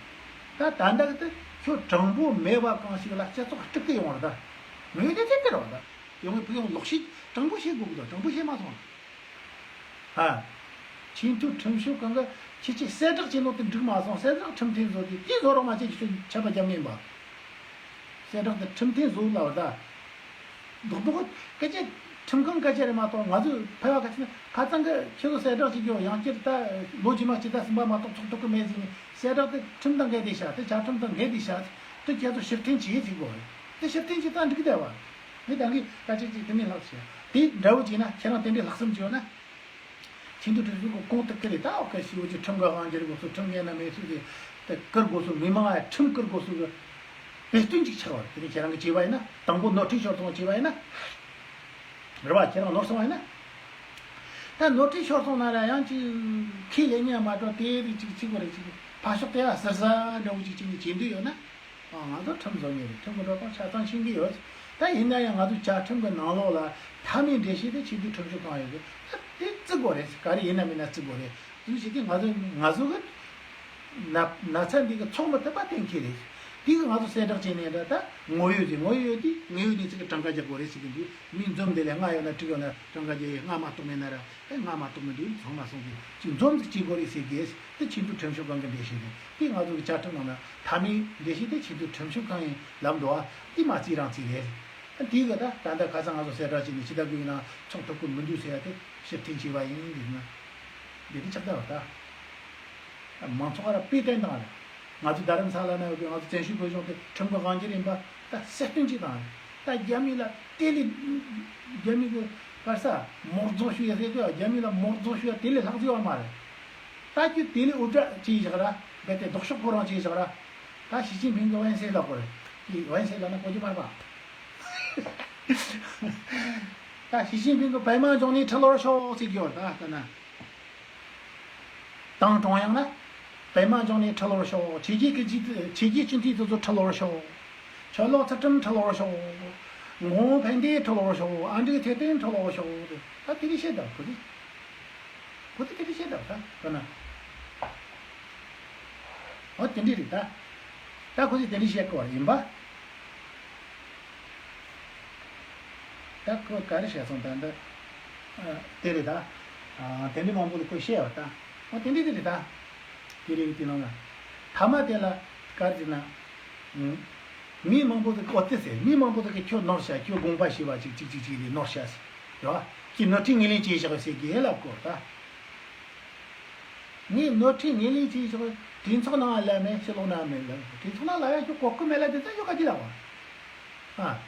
རེད། ད་ད་ལྟ་གི་དུས་ཁྱོད་དྲང་པོ་མེད་པ་གང་ཞིག་ལ་སྤྱི་ཚོགས་སྤྲུག་གི་ཡོང་བ་རེད་ད། ངོས་དེ་དེ་ལྟར་བ་ད། ཡོང་བའི་ཕུགས་ཡོང་ལོག་ཤེས་དྲང་པོ་བཤད་དགོས་གི་འདུག་དྲང་པོ་བཤད་མ་སོང་། ཨ། ཆེས་མཐོའི་ཁྲིམས་ཞིབ་ཁང་གི་ཁྱེད་ཀྱིས་གསལ་བསྒྲགས་བྱས་ནོ་དེ་འགྲིག་མ་སོང་། གསལ་བསྒྲགས་ཁྲིམས་མཐུན་བཟོ་དེ་དེ་བཟོ་རོགས་མ་བྱེད་ཀྱི་ཆོས་ཆད་པ་བརྒྱབ་མིན་པ། གསལ་བསྒྲགས་དེ་ཁྲིམས་མཐུན་བཟོ་ལབ་ད། རྡོག་རྡོག་སྐད་ཆ་ཁྲིམས་ཁང་སྐད་ཆ་རེད་མ་གཏོགས། ང་ཚོས་ཕལ་བ་ག་ཚོད་ཁ་ཚང་གི་ཁྱེད་ཚོ་གསལ་བསྒྲགས་བྱེད་རྒྱུ་ཡང་བསྐྱར་ད་ལོ་རྗེས་མ་སྤྱི་ཟླ་གསུམ་པ་མ་གཏོགས་ཚོགས་ཐུབ་ཀྱི་མེད་ཟེར་ནས་ གསལ་བསྒྲགས་དེ་ཁྲིམས་དང་འགལ་ཏེ་བཞག་དེ་བཅའ་ཁྲིམས་དང་འགལ་ཏེ་བཞག་དེ་ཁྱེད་ཚོ་ཕྱིར་འཐེན་བྱེད་ཟེར་དགོས་རེད། དེ་ཕྱིར་འཐེན་བྱེད་སྟངས་འགྲིག་གི་བསྡད་པ། ངས་ད་གིན་སྐད་ཆ་གཅིག་དེ་ནས་ལྷག་བྱས། དེ་འདྲ་བོ་བྱས་ན་ཁྱེད་རང་དེ་འདྲའི་ལྷག་བསམ་བྱས་ཡོད་ན། ཆེས་མཐོའི་ཁྲིམས་ཞིབ་ཁང་གོང་དུ་བཀུར་རེད། ད་ཨོ་ཁ་ཤི་འོ་ཅི་ཁྲིམས་ཀྱི་དབང་སྒྱུར་དགོས་སོ། ཁྲིམས་འགལ་ན་མེད་སོ་དེ་དེ་བཀུར་དགོས་སོ། མི་མང་ཡ་ཁྲིམས་བཀུར་དགོས་སོ་གི་དཔེ་སྟོན་ཅིག་ཆགས་པ་རེད། དེ་ནས་ཁྱེད་རང་གིས་བྱས་པ་ཡིན་ན། དང་པོ་ནོར་འཁྲུལ་ཤོར་སོང་བྱས་པ་ཡིན་ན། རེད་བ། ཁྱེད་རང་ནོར་སོང་བ་ཡིན་ན། ད་ནོར་འཁྲུལ་ཤོར་སོང་ན་ར་ཡང་ཅིག་ཁས་ལེན་ཉན་མ་འགྲོ་དེ་རིགས་ཅིག་ཅིག་གོ་རེད། ཅིག་ཕར་ཕྱོགས་དེ་ལ་ཟུར་ཟ་འདྲ་བོ་ཅིག་བྱས་ནས་བྱེད་འདོད་ཡོད་ན། ཨ། ང་ཚོ་ཁྲིམས་བཟོ་མཁན་རེད། ཁྲིམས་ཀྱི་འགྲོ་སྟངས་ཆ་ཚང་ཤེས་ཀྱི་ཡོད། ད་ཡིན་ན་ཡང་ང་ཚོ་བཅའ་ཁྲིམས་ཀྱི་ནང་ལོགས་ལ་མཐའ་མའི་འགྲེལ་བཤད་དེ་ཆེས་མཐོའི་ཁྲིམས་ཞིབ་ཁང་ཡོད་གི། ད་དེ་བརྩི་དགོས་རེད། ག་རེ་ཡིན་ན་མིན་ན་བརྩི་དགོས་རེད། དེ་བྱེད་དུས་ང་ཚོ་ང་ཚོ་གི་ན་ན་ཚ་འདི་གི་ཚོགས་མི་ཐུབ་པ་གཏན་འཁེལ་རེད། དེ་གི་ང་ཚོ་གསལ་བསྒྲགས་བྱས་ནས་འདྲ། ད་ངོ་ཡོད་དེ་ངོ་ཡོད་དེ་ངོ་ཡོད་ནས་ཚིག་གི་གྲངས་ཀ་རྒྱག་དགོས་རེད་ཟེར་གི་འདུག་མི་འཛོམས་དེ་ལས་ལྔ་ཡོད་ན་དྲུག་ཡོད་ན་གྲངས་ཀ་རྒྱག་ཡས་ལྔ་མ་གཏོགས་མེད་ན་ར། ཨེ། ལྔ་མ་གཏོགས་མི་འདུག་ཚང་མ་སོང་གི་ཅིག་འཛོམས་ཅིག་བྱེད་དགོས་རེད་ཟེར་གི། དེ་ཆེས་མཐོའི་ཁྲིམས་ཞིབ་ཁང་གི་འགྲེལ་བཤད་རེད། དེ་ང་ཚོ་གི་བཅའ་ཁྲིམས་ནང་ན་མཐའ་མའི་འགྲེལ་བཤད་དེ་ཆེས་མཐོའི་ཁྲིམས་ཞིབ་ཁང་ཡིན་ལབ་འདུག་ཨ། དེ་མ་བརྩིས་རང་བརྩིས་རེད། ཨ། དེ་གི་ད་ད་ལྟ་ཁ་སང་ང་ཚོ་གསལ་བསྒྲགས་བྱས་ནས་ཕྱི་ཟླ་དགུ་ཡི་ནང་ཚོགས་ཐུབ་ཀྱི་མི་འདུག་ཟེར་ཡ་དེ་ཕྱིར་འཐེན་བྱས་པ་ཡིན། འདི་ན་འདི་དེ་ཆགས་བསྡད་པ་ད། མང་ཚོགས་ལ་དཔེ་བསྟན་བཏང་རེད། ང་ཚོ་རྡ་རམ་ས་ལ་ན་ཡོད་པའི་ང་ཚོ་བཙན་བྱོལ་བོད་གཞུང་དེ་ཁྲིམས་ཀྱི་དབང་སྒྱུར་ཡིན་པ་ད་གསལ་སྟོན་ཅིག་བཏང་རེད། ད་རྒྱ་མི་ལ་དེ་ལས། རྒྱ་མི་གི་ག་རེ་ཟེར། དམག་རྫོང་ཞུ་ཡ་ཟེར་དུས་རྒྱ་མི་ལ་དམག་རྫོང་ཞུ་ཡ་དེ་ལས་ལྷག་ཅིག་ཡོད་མ་རེད། ད་ཁྱོད་དེ་ལས་འུར་སྒྲ་བྱས་བཞག་ར། རྦད་དེ་ལྡོག་ཕྱོགས་ཁོ་རང་བྱས་བཞག་ར། ད་ཞི་ཅིན་ཕིང་གི་ཝན་སེ་ལབ་དགོས་རེད། དེ་ཝན་སེ་ལབ་ན་གོ་རྒྱུ་མ་རེད་པ། ད་ཞི་ཅིན་ཕིང་གི་北满洲你吃螺show ཟེར་གྱི་ཡོད་རེད། ད་ལྟ་ན། 党中央ལ་北满洲你吃螺show། ཆོས་བརྒྱུད་ཀྱི་ཆོས་བརྒྱུད་སྤྱི་འཐུས་དེ་ཚོ་吃螺show། ཆོས་ལུགས་ཚུལ་ཁྲིམས་吃螺show། ངོ་བོ་ཕན་བདེ་吃螺show། ཨ་འབྲུག་ཚེ་བརྟན་吃螺show། ད་དེ་རིགས་བཤད་དང་ཁོ་དེ། ཁོ་དེ་དེ་རིགས་བཤད་དང་ད་ཁོ་ན། འོ་དེ་འདྲས་རེད་ད། ད་ཁོ་དེ་དེ་རིགས་བཤད་དགོས་པ་ཡིན་པ། ད་ཁོ་ག་རེ་བཤད་སོང་ད་འདི། ཨ། དེ་རེད་ད། ཨ། དེ་འདྲའི་མང་པོ་ལ་ཁོས་བཤད་པ་ད། ཨ། དེ་འདྲའི་དེ་རེད་ད། དེ་རེད་དེ་ནང་ལ། ཐ་མ་དེ་ལ་ག་རེ་ཟེར་ན། ཨུམ། མི་མང་པོ་ཟིག་ཨོ་ཏི་ཟེར། མི་མང་པོ་ཟིག་གིས་ཁྱོད་ནོར་ཤ། ཁྱོད་དགོངས་པ་ཞུས་པ་ཅིག་ཅིག་ཅིག་ཅིག་ལས་ནོར་ཤ་ཟེར། རེད་བ། ཁྱོད་ནོར་འཁྲུལ་ངོས་ལེན་བྱས་བཞག་ཟེར་གི་ལབ་དགོས་ད། ངས་ནོར་འཁྲུལ་ངོས་ལེན་བྱས་ཆོག་གྲོས་ཚོགས་ནང་ལ་མེད། ཕྱི་ལོགས་ན་མེད་ལ། གྲོས་ཚོགས་ནང་ལ་ཡང་ཁྱོད་གོ་སྐབས་མེད་ལ་དེ་ཚོ་ཡོད་ག་ཅི་ལ་བ། ཨ།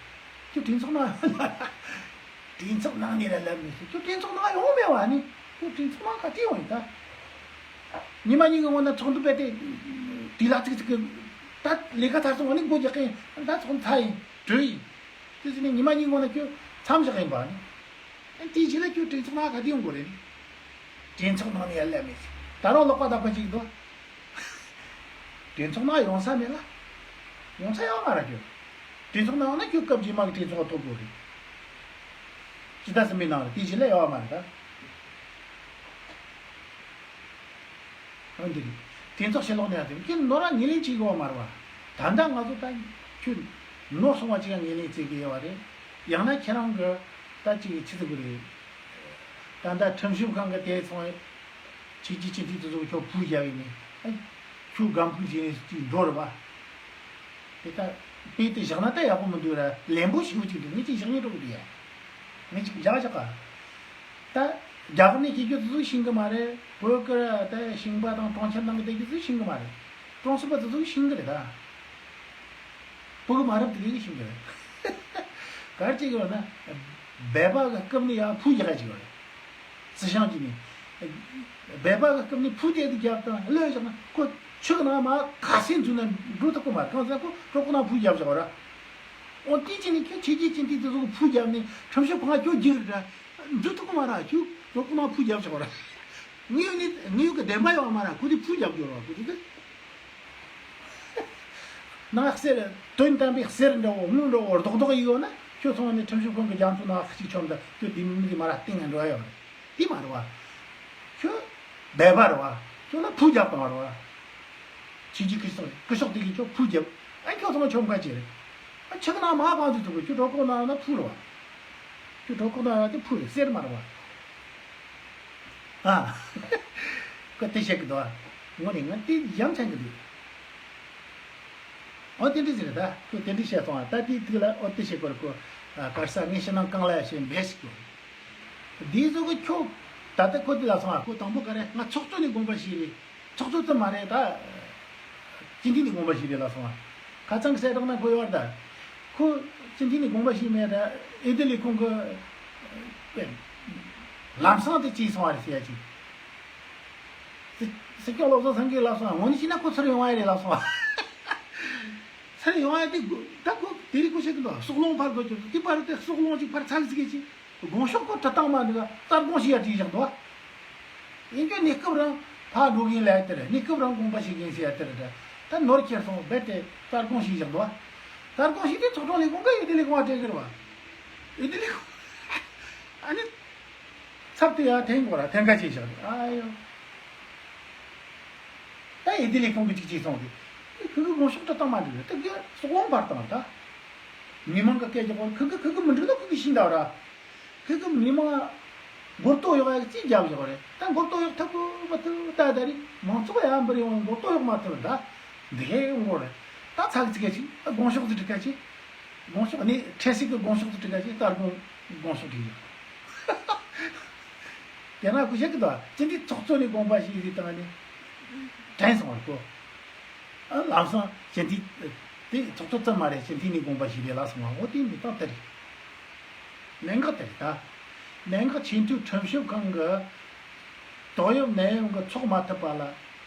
ཁྱོད་གྲོས་ཚོགས་ནང་ལ། གྲོས་ཚོགས་ནང་ནས་ལ་ལབ་མི་ཤེས། ཁྱོད་གྲོས་ཚོགས་ནང་ཡོང་མེད་བ་ནི། ཁྱོད་གྲོས་ཚོགས་ནང་ག་ཅི་ཡོང་ཡིན་ད། ཉི་མ་གཉིས་ཀྱི་སྔོན་ན་ཚོགས་འདུ་སྤེལ་ཏེ། དེ་ལ་ཚིག་ཚིག་གི། ད་ལས་ཀ་ཚར་སོང་བ་ནི་སྒོ་རྒྱག་གིན་ད་ཚོགས་འདུ་ཚར་ཡིན། གྲོལ་ཡིན། དེ་ཚོ་ནི་ཉི་མ་གཉིས་སྔོན་ན་ཁྱོད་མཚམས་བཞག་ཡིན་པ་ནི། ཨ། དེའི་རྗེས་ལ་ཁྱོད་གྲོས་ཚོགས་ནང་ག་དུས་ཡོང་དགོས་རེད། གྲོས་ཚོགས་ནང་ནས་ཡར་སླེབས་མེད། ད་རུང་ལོག་པ་ལྡབ་པ་ཅིག་འདུག་གྲོས་ཚོགས་ནང་ཡོང་ས་མེད་ལ། ཡོང་ས་ཡོད་མ་རེད་ཁྱོད། གྲོས་ཚོགས་ནང་ཡོང་ན་ཁྱོད་སྐབས་རྗེས་མ་གི་གྲོས་ཚོགས་ཐོབ་དགོས་རེད། སྤྱི་ཟླ་གསུམ་པའི་ནང་ལ། དེའི་རྗེས་ལ་ཡོད་མ་རེད་ད། འོན་ཏེ། དེ་ཚོ་ཕྱི་ལོགས་ནས་ཡང་དེ་ཁྱོད་ནོར་ར་ངོས་ལེན་བྱེད་དགོས་པ་མ་རེད་བ། ད་ལྟ་ང་ཚོ་ད་ཁྱོད་ནོར་སོང་བ་ཅིག་ཡང་ངོས་ལེན་བྱེད་ཀྱི་ཡོད་པ་རེད། ཡང་ན་ཁྱེད་རང་གི་ད་ཅིག་ཆི་ཟེར་དགོས་རེད། ད་ལྟ་ཁྲིམས་ཞིབ་ཁང་གི་དེ་ཚོ་ཆེས་ཆེ་ཆེ་དེ་ཚོ་ཁྱོད་ཕུད་རྒྱབ་ཡིན་ནི། ཨ། ཁྱོད་སྒམ་ཕུད་བྱས་ནས་ཅིག་འགྲོ་རེད་བ། དེ་ལྟ་དཔེ་དེ་བཞག་ན་ད་ཡག་པོ་མི་འདུག་ར། ལན་པོ་ཞིག་ཅིག་འདུག་ངས་ཅིག་བཞག་ཉེན་འགྲོ་གི་འདུག་ཡ། ངས་ཅིག་བཞག་བཞག་ག་ད་རྒྱ་གར་ནས་སྐྱེས་རྒྱུ་དེ་ཚོ་ཤེས་གི་མ་རེད། བོད་ཀྱི་ད་ཞིང་པ་དང་གྲོང་ཁྱེར་ནང་གི་བསྡད་རྒྱུ་དེ་ཚོ་ཤེས་གི་མ་རེད། གྲོང་གསེབ་པ་དེ་ཚོ་ཤེས་གི་རེད་ད། བོད་ཀྱི་མ་རབས་དེ་གས་ཤེས་གི་རེད། ག་རེ་བྱེད་གི་ཡོད་ན། སྦལ་པ་གི་རྐུབ་ནས་ཡར་ཕུ་རྒྱག་ག་བྱེད་གི་རེད། རྩི་ཤིང་གཅིག་ནས། སྦལ་པ་གི་རྐུབ་ནས་ཕུ་དེ་དེ་རྒྱབ་དང་གློད་བཞག་ན་ཁོ་ཆུ་གི་ནང་མར་ག་ཚོད་འཛུལ་ན་འགྲོ་ཐུབ་ཀྱི་མ་རེད། གང་ཟེར་ན་ཁོ་གྲོད་ཁོག་ནང་ཕུ་རྒྱབ་བཞག་པ་ར། འོ་དེ་བྱས་ནས་ཁྱོད་ཆོས་བརྒྱུད་སྤྱི་འཐུས་དེ་ཚོ་གི་ཕུ་རྒྱབ་ནས་ཁྲིམས་ཞིབ་ཁང་ཁྱོད་རྒྱུགས་རེད་ར། འཛུལ་ཐུབ་ཀྱི་མ་རེད། ཁྱོད་གྲོད་ཁོག་ནང་ཕུ་རྒྱབ་བཞག་པ་ར། དངོས་ཡོད་ནས་དངོས་ཡོད་ཀྱི་བདེན་པ་ཡོད་མ་རེད། ཁོ་དེ་ཕུ་རྒྱབ་རྒྱུ་རེད་བ། ཁོ་དེ་དེ། ནང་གསེར། དོན་དམ་པའི་གསེར་འདྲ་བོ་དངུལ་འདྲ་བོ་རྡོག་རྡོག་ཡོད་ན་ཁྱོད་ཚང་མ་ནས་ཁྲིམས་ཞིབ་ཁང་གི་རྒྱ་མཚོ་ནང་ཁ་ཅིག་མཆོངས་ད་ཁྱོད་དེ་མི་དེ་མ་ར་སྟེང་ང་འགྲོ་ཡ་ཡོད་རེད། དེ་མ་རེད་བ། ཁྱོད་སྦལ་པ་རེད་བ། ཁྱོད་ལ་ཕུ་རྒྱབ་བཏང་བ་རེད་བ། ཆོས་བརྒྱུད་སྐུ་ཞབས་སྐུ་ཞབས་དེ་གིས་ཁྱོད་ཕུ་རྒྱབ། ཨ། ཁྱོད་ཚང་མ་ཆོམ་ཁ་བྱེད་རེད། ཨ། ཆུ་གི་ནང་མར་གང་དུ་ཐུག་གི། ཁྱོད་གྲོད་ཁོག་ནང་ན་ཕུ་རེད་བ། ཁྱོད་གྲོད་ཁོག་ནང་ཡོད་དེ་ཕུ་རེད། གསེར་མ་རེད་བ། ཨ། ཁོ་དེ་བཤད་གི་འདུག་ཨ། དངོས་གནས་ང་དེ་ཡ་མཚན་གི་འདུག་ཨོ་དེ་འདྲ་ཟེར་རེད་ད། ཁོས་དེ་འདྲ་བཤད་སོང་ཨ། ད་དེའི་ཐོག་ལ་ཨོ་དེ་བཤད་དགོས་རེད། ཁོ་ག་རེ་ཟེར། ངས་ཕྱི་ནང་གང་ལ་ཡ་བཤད་འབད་ཞིག་གོ། དེའི་ཚོ་གི་ཁྱོད་ད་ལྟ་ཁོ་དེ་ལ་སོང་ཨ། ཁོ་དང་པོ་ག་རེ་ང་ཚོགས་གཙོ་ནས་དགོངས་པ་ཞུས་རེད། ཚོགས་གཙོ་ཙམ་མ་རེད་ད། སྤྱི་འཐུས་ནས་དགོངས་པ་ཞུས་རེད་ལབ་སོང་བ། ཁ་སང་གི་གསལ་བསྒྲགས་ན་གོ་ཡོད་ད། ཁོ་སྤྱི་འཐུས་ནས་དགོངས་པ་ཞུས་མེད་ད། འོས་བསྡུ་ལས་ཁུངས་ཀྱི་ལམ་སང་དེ་བརྩིས་སོང་བ་རེད་ཟེར་ཡ་ཅིག་སྲིད་སྐྱོང་བློ་བཟང་སེང་གེས་ལབ་སོང་བ། དངོས་གནས་བྱས་ན་ཁོ་ཚུར་ཡོང་བ་རེད་ལབ་སོང་བ། ཚུར་ཡོང་བ་དེ་ད་ཁོ་དེ་རིང་ཁོ་བཤད་གི་འདུག་སྲོག་རླུང་འཕར་དགོས་ཀྱི་འདུག་དེ་པར་དེ་སྲོག་རླུང་ཅིག་ཕར་ཚགས་ཚིག་གི་ཅིག་དགོངས་ཞུ་ཁོ་དྲི་སྟངས་མ་འདུག་ག་རྩ་དགོངས་ཞུ་ཡ་བྲིས་བཞག་འདུག་ཡིན་རྒྱུ་གནས་སྐབས་རང་ཕར་འགྲོ་གིན་ལས་དེར་གནས་སྐབས་རང་དགོངས་པ་ཞུ་གིན་ཟེར་ཡ་དེར་ད་ནོར་ཁྱེར་སོང་རྦད་དེ་རྩ་དགོངས་ཞུས་བཞག་འདུག་རྩ་དགོངས་ཞུས་དེ་ཚོགས་དྲུང་ལས་ཁུངས་ཀ་འོས་བསྡུ་ལས་ཁུངས་ལ་སྤྲད་གི་རེད་བ། འོས་བསྡུ་ལས་ཁུངས་ཨ་ནི་ཚབ་དེ་ཡ་འཐེན་དགོས་ར་འཐེན་ཁ་བྱས་བཞག་འདུག་ཨ་ཡོ། ད་འོས་བསྡུ་ལས་ཁུངས་ཀྱི་ཅིག་ཅིག་སོང་དེ་ཁུ་གི་དགོངས་ཞུ་དྲི་སྟངས་མ་འགྲིག་རེད། དེ་གི་སྲོག་རླུང་འཕར་བཏང་ད། མི་མང་གི་སྐད་རྒྱག་པར་ཁུ་གི་ཁུ་གི་མི་འགྲིག་ན་ཁུ་གི་ཤི་འདའ་ར། ཁུ་གི་མི་མང་མགོ་ལྟོ་གཡོག་ཡག་ཅིག་རྒྱབ་བཞག་རེད། ད་མགོ་ལྟོ་གཡོག་ཐུབ་གི་མ་ཐུབ་ད་ད་རེད། མང་ཚོགས་ཡར་འབུར་ཡོང་མགོ་ལྟོ་གཡོག་མ་ཐུབ་རེད་ད། འདི་ཧེ་ཡོང་གོ་རེད། ད་ཚགས་ཚིག་ག་ཅིག་དགོངས་ཞུ་ཟིག་འབྲི་ག་ཅིག་དགོངས་ཞུ་ནི་འཕྲལ་སེལ་གི་དགོངས་ཞུ་ཟིག་འབྲི་ག་ཅིག་སྟར་དགོངས་དགོངས་ཞུ་འབྲི་ཡོད། དེ་ན་ཁུ་ཤེས་གི་ད་སྤྱི་འཐུས་ཚོགས་གཙོ་ནས་དགོངས་པ་ཞུས་ཟིག་བཏང་ནས་དྲན་སོང་བར་གོ། ཨ་ལམ་སང་སྤྱི་འཐུས་དེ་ཚོགས་གཙོ་ཙམ་མ་རེད། སྤྱི་འཐུས་ནས་དགོངས་པ་ཞུས་རེད་ལ་སོང་བ། འོ་དེ་མི་སྟངས་དེ་རེད། གནད་འགག་དེ་རེད་ད། གནད་འགག་ཆེས་མཐོའི་ཁྲིམས་ཞིབ་ཁང་གི་ཏོག་དབྱིབས་ནད་ཡམས་ཀྱིས་ཚོགས་མ་ཐུབ་པ་ལ་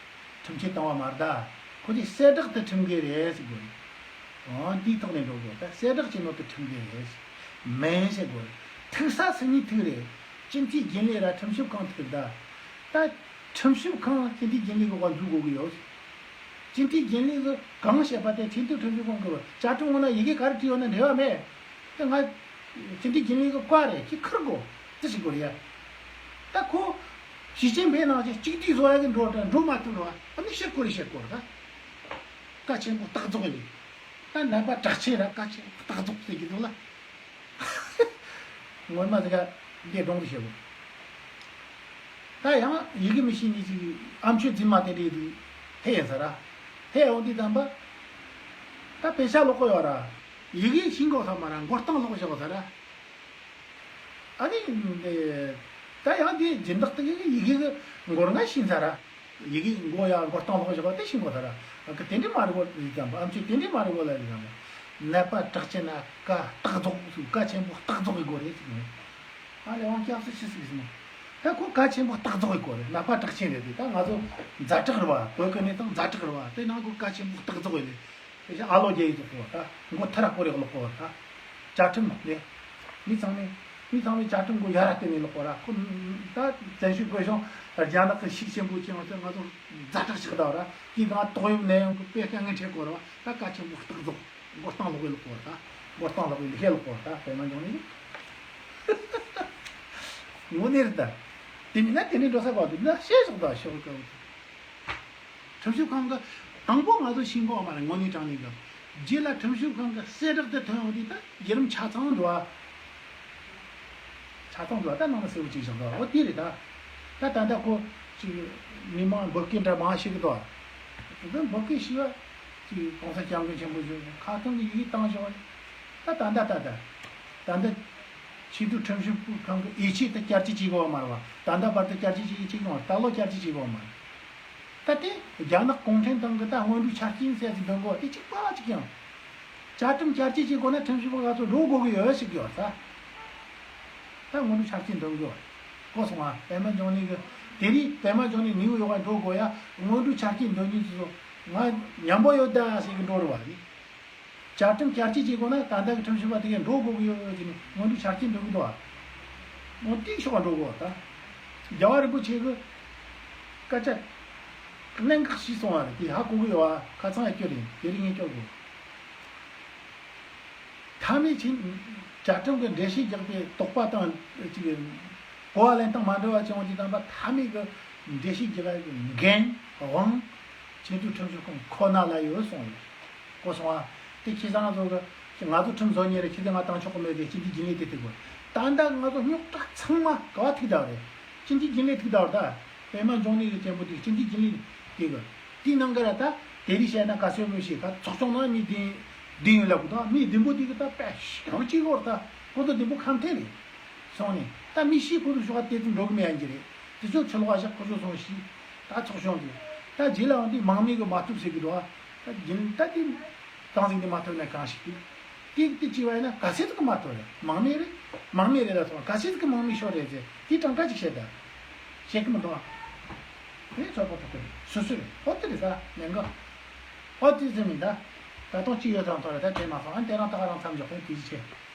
ཁྲིམས་ཆད་བཏང་བ་མ་རེད་ད། ཁོ་ཚོས་གསལ་བསྒྲགས་དེ་ཁྲིམས་འགལ་རེད་ཟེར་དགོས་རེད། འོ་འདིའི་ཐོག་ནས་འགྲོ་དགོས། ད་གསལ་བསྒྲགས་བྱས་ནོ་དེ་ཁྲིམས་འགལ་རེད། མིན་ཟེར་དགོས་རེད། ཐུག་ས་སུ་ནས་ཐུག་རེད། སྤྱི་འཐུས་རྒྱུན་ལས་ར་ཁྲིམས་ཞིབ་ཁང་ཐུག་ད། ད་ཁྲིམས་ཞིབ་ཁང་སྤྱི་འཐུས་རྒྱུན་ལས་ཀྱི་འོག་འཛུལ་དགོས་ཀྱི་ཡོད། སྤྱི་འཐུས་རྒྱུན་ལས་ཀྱིས་གང་བཤད་པ་དེ་ཆེས་མཐོའི་ཁྲིམས་ཞིབ་ཁང་གི་བཅའ་ཁྲིམས་འོག་ན་ཡི་གེ་ག་རེ་བྲིས་ཡོད་ན་འབྲེལ་བ་མེད། དེ་ང་སྤྱི་འཐུས་རྒྱུན་ལས་ཀྱི་བཀའ་རེད། ཁྱེད་ཁུར་དགོས། དེ་ཞིག་དགོས་རེད་ཡ། ད་ཁོ་ཞི་ཅིན་ཕིང་ནང་བཞིན་གཅིག་སྡུད་བཟོ་ཡ་གི་འགྲོ་འགྲོ་མ་ཐུབ་རོགས། ཨ་ནི་ཤེས་དགོས་རེད། ཤེས་དགོས་རེད་ད། བཀའ་ཆེན་པོ་རྟགས་རྫོགས་ཡིན། ད་ནད་པ་གྲགས་ཆེན་ར་བཀའ་ཆེན་པོ་རྟགས་རྫོགས་ཟེར་གྱི་འདུག་ལ། སྔོན་མ་དེ་ག་འདི་སྒྲུང་དུ་བཤད་དགོས། ད་ཡང་ཡི་གེ་མི་ཤེས་མཁན་ཅིག་ཨ་མཆོད་རྫུན་མ་དེ་འདྲའི་དུས་ཕེབས་ཡིན་ས་ར། ཕེབས་ཡོང་དུས་ཙམ་པ། ད་དཔེ་ཆ་ཀློག་གི་ཡོད་ར། ཡི་གེ་ཤེས་དགོས་ས་མ་ར། མགོ་རྟིང་ཀློག་བཞག་ས་ར། ཨ་ནི། ད་ཡང་དེ་སྦྱིན་བདག་དེ་གི་ཡི་གེ་གི་མགོ་རྔ་ཤེས་ས་ར། ཡི་གེ་མགོ་ཡང་མགོ་རྟིང་ཀློག་བཞག་པ་དེ་ཤེས་དགོས་ས་ར། ཨ་ཁ་དེ་འདྲའི་མ་རེད་གོ་ལ་ཡིན་ཙམ་པ། ཨ་མཆོད་དེ་འདྲའི་མ་རེད་གོ་ལ་ཡིན་ཙམ་པ། ནད་པ་གྲགས་ཅན་ན་བཀའ་རྟགས་རྫོགས་སུ་བཀའ་ཆེན་པོ་རྟགས་རྫོགས་ཡི་གོ་རེད་ཟེར་གི་ནས། ཨ་ལས་དབང་སྐྱབས་སུ་མཆི་ཟིག་ཟིན། ད་ཁོ་བཀའ་ཆེན་པོ་རྟགས་རྫོགས་ཡི་གོ་རེད། ནད་པ་གྲགས་ཅན་རེད་དེ། ད་ང་ཚོ་ཛ་དྲག་རེད་བ། བོད་ཀྱི་གནས་སྟངས་ཛ་དྲག་རེད་བ། དེ་ནང་ཁོ་བཀའ་ཆེན་པོ་རྟགས་རྫོགས་ཡི་རེད། དེ་བཞིན་ཨ་ལོ་རྒྱལ་ཡི་ལོག་གོ་བ་ད། མགོ་ཐ་ར་ཀོ་རེ་ལོག་གོ་བ་ད། བཅའ་ཁྲིམས་ལས། མི་ཚང་མས། མི་ཚང་མས་བཅའ་ཁྲིམས་མགོ་ཡར་ར་བསྟན་ནས་ལོག་གོ་ར། ཁོ་ད་བཙན་བྱོལ་བོད་གཞུང་རྒྱ་ནག་གི་ཤུགས་ཆེན་པོ་ཅན་བ་ཚོས་ང་ཚོ་ཛ་དྲག་ཆགས་ད་བ་ར། དེ་དང་ཏོག་དབྱིབས་ནད་ཡམས་ཀྱི་དཔེ་དཀའ་ངལ་འཕྲད་གོ་ར་བ། ད་བཀའ་ཆེན་པོ་རྟགས་རྫོགས། མགོ་རྟིང་ལོག་གི་ལོག་གོ་ར་ད། མགོ་རྟིང་ལོག་གི་ལོག་ལོག་གོ་ར་ད། དཔེ་མ་འཇོག་ནས། དངོས་གནས་རེད་ད། དེ་མིན་ན་དེ་ནས་འགྲོ་ས་ག་འདུག་ན་ཤེས་སོག་ད་ཤོག་ག་ཁྲིམས་ཞིབ་ཁང་གི་དང་པོ་ང་ཚོ་ཤེས་གོ་མ་རེད། དངོས་གནས་དྲང་གནས་གི། རྗེས་ལ་ཁྲིམས་ཞིབ་ཁང་གི་གསལ་བསྒྲགས་དེ་ཐོན་ཡོང་དུས་ད་བརྒྱུད་རིམ་ཆ་ཚང་འདུག་ཨ། ཆ་ཚང་འདུག་ཨ། ད་ནང་ལ་གསལ་པོ་ཅིག་བཞག་འདུག་ཨ། འོ་དེ་རེད་ད། ད་ད་ལྟ་ཁོ་ཅིག་མི་མང་འབོད་སྐུལ་འདྲ་མང་ཞིག་གི་འདུག་ཨ། དེ་འབོད་སྐུལ་ཞུས་པ་ཅིག་གོང་ས་སྐྱབས་མགོན་ཆེན་པོ་ཞུ་ཁ་སྐོང་གི་ཡི་གེ་བཏང་བཞག་ཨ། ད་ད་ད་ད་ད་ད་ད་ཆེས་མཐོའི་ཁྲིམས་ཞིབ་ཁང་གི་ཡིད་ཆེས་དེ་བསྐྱར་བཅོས་བྱེད་དགོས་པ་མ་རེད་བ། ད་ད་བར་དུ་བསྐྱར་བཅོས་བྱེད་ཀྱི་ཡོང་བ། ད་ལོ་བསྐྱར་བཅོས་བྱེད་དགོས་པ་མ་རེད། ད་དེ་རྒྱ་ནག་གུང་ཁྲན་ཏང་གི་ད་སྔོན་འགྲོའི་ཆ་རྐྱེན་ཟེར་ཅིག་འདོན་དགོས་པ་དེ་གཅིག་པ་གཅིག་ཀྱང་། བཅའ་ཁྲིམས་བསྐྱར་བཅོས་བྱེད་དགོས་ན་ཁྲིམས་ཞིབ་པ་ང་ཚོ་འགྲོ་དགོས་ཀྱི་ཡོད་ཟེར་གྱི་ཡོད་ས། ད་སྔོན་འགྲོའི་ཆ་རྐྱེན་འདོན་དགོས་པ། གོ་སོང་ང་། པད་མ་འབྱུང་གནས་ཀྱི་དེ་རིང་པད་མ་འབྱུང་གནས་ནིའུ་ཡོག་ག་འགྲོ་དགོས་ཡ། སྔོན་འགྲོའི་ཆ་རྐྱེན་འདོན་མཁན་ཚོ་ང་ཉམས་པོ་ཡོད་ད་ཟེར་གྱི་འགྲོ་རུ་བ་རེད། བཅའ་ཁྲིམས་བསྐྱར་བཅོས་བྱེད་དགོས་ན་ད་ལྟ་གི་ཁྲིམས་ཞིབ་པ་དེ་གས་འགྲོ་དགོས་ཀྱི་ཡོད་ཟེར་ནས་སྔོན་འགྲོའི་ཆ་རྐྱེན་འདོན་གྱི་འདུག་བ། སྔོན་ཏིག་ཤོག་འགྲོ་དགོས་ད། རྒྱལ་བ་རིན་པོ་ཆེ་གི་སྐད་ཆ་གནད་འགག་ཞིག་གསུངས་པ་རེད། དེ་ཧ་གོ་གི་ཡོད་བ། ཁ་ཚང་ཡ་སྐྱོ་རེད། དེ་རིང་ངས་སྐྱོ་དགོས། མཐའ་མའི་ཆིན་བཅའ་ཁྲིམས་ཀྱི་འགྲེལ་བཤད་རྒྱག་པའི་དོགས་པ་དང་ཅིག་གོ་བ་ལེན་སྟངས་མ་འདྲ་བ་བྱུང་བ་ཅིག་དང་པ། མཐའ་མའི་གི་འགྲེལ་བཤད་རྒྱག་པའི་འགན་དབང་ཆེས་མཐོའི་ཁྲིམས་ཞིབ་ཁང་ཁོ་ན་ལ་ཡོད་གསུངས་ཡོད། གོ་སོང་ཨ། དེ་ཁྱེད་ཚང་ཚོ་གི་ང་ཚོ་ཁྲིམས་བཟོ་མཁན་རེད། ཁྱེད་ཚོས་ང་བཏང་ཆོག་གི་མེད་དེ་སྤྱི་འཐུས་རྒྱུན་ལས་དེ་ཐུག་དགོས། ད་ལྟ་ང་ཚོ་རྙོག་དྲ་ཚང་མ་ག་བ་ཐུག་བསྡད་པ་རེད། སྤྱི་འཐུས་རྒྱུན་ལས་ཐུག་བསྡད་པ་རེད་ད། པད་མ་འབྱུང་གནས་ཀྱི་ཅན་པོ་དེ་སྤྱི་འཐུས་རྒྱུན་ལས་དེ་གི། དེའི་ནང་གི་ར་ད་དེ་རིང་བཤད་ན་ག་ཚོད་མི་ཤེས། ད་ཚོགས་ཆུང་ནང་མི་བདུན་བདུན་ཡོད་ལབ་གི་འདུག་མི་བདུན་པོ་དེ་གི་ད་དཔེ་ཞེ་པོ་ཅིག་གོ་ར། ད་ཁོ་ཚོ་བདུན་པོ་ཁམས་ཐེངས་རེད། སོང་ནས་ད་མི་ཤེས། ཁོ་ཚོ་ཞོགས་པ་དེ་ཚོ་འགྲོ་གི་མེད་ཡ་གི་རེད། དེ་ཚོ་ཕྱི་ལོགས་བཞག་ཁོ་ཚོ་སོང་ཤི། ད་ཚོགས་ཆུང་དེ་ད་རྗེས་ལའང་དེ་མང་མོས་གི་མ་ཐུབ་ཟེར་གི་འདུག་ཨ། ད་རྒྱུན་ད་དེ་སྟངས་འཛིན་དེ་མ་ཐུབ་ན་གང་ཞིག་དེ་དེ་དེ་ཅི་བ་ཡིན་ན་ག་ཚད་ཀྱི་མ་ཐུབ་རེད། མང་མི་རེད། མང་མི་རེད་ལ་ཐུབ་ག་ཚད་ཀྱི་མང་མི་ཤོར་རེད་ཟེར་དེ་གྲངས་ཀ་ཅིག་བཤད་ད། བཤད་ཀྱི་མི་འདུག་ཨ། དེ་ཚོད་པ་ཐུབ་ཀྱི་རེད། སོ་སོ་རེད། ཨོ་དེ་རེད་ད་ནན་ག་ཨོ་དེ་ཟེར་མིན་ད། ད་དུང་ཅི་ཡོད་ཙང་ཐོག་རེད། ད་དེ་མ་སོང་ཨ་དེ་རང་ད་ག་རང་མཚམས་འཇོག་པའི་དེ་ཅི་བྱེད།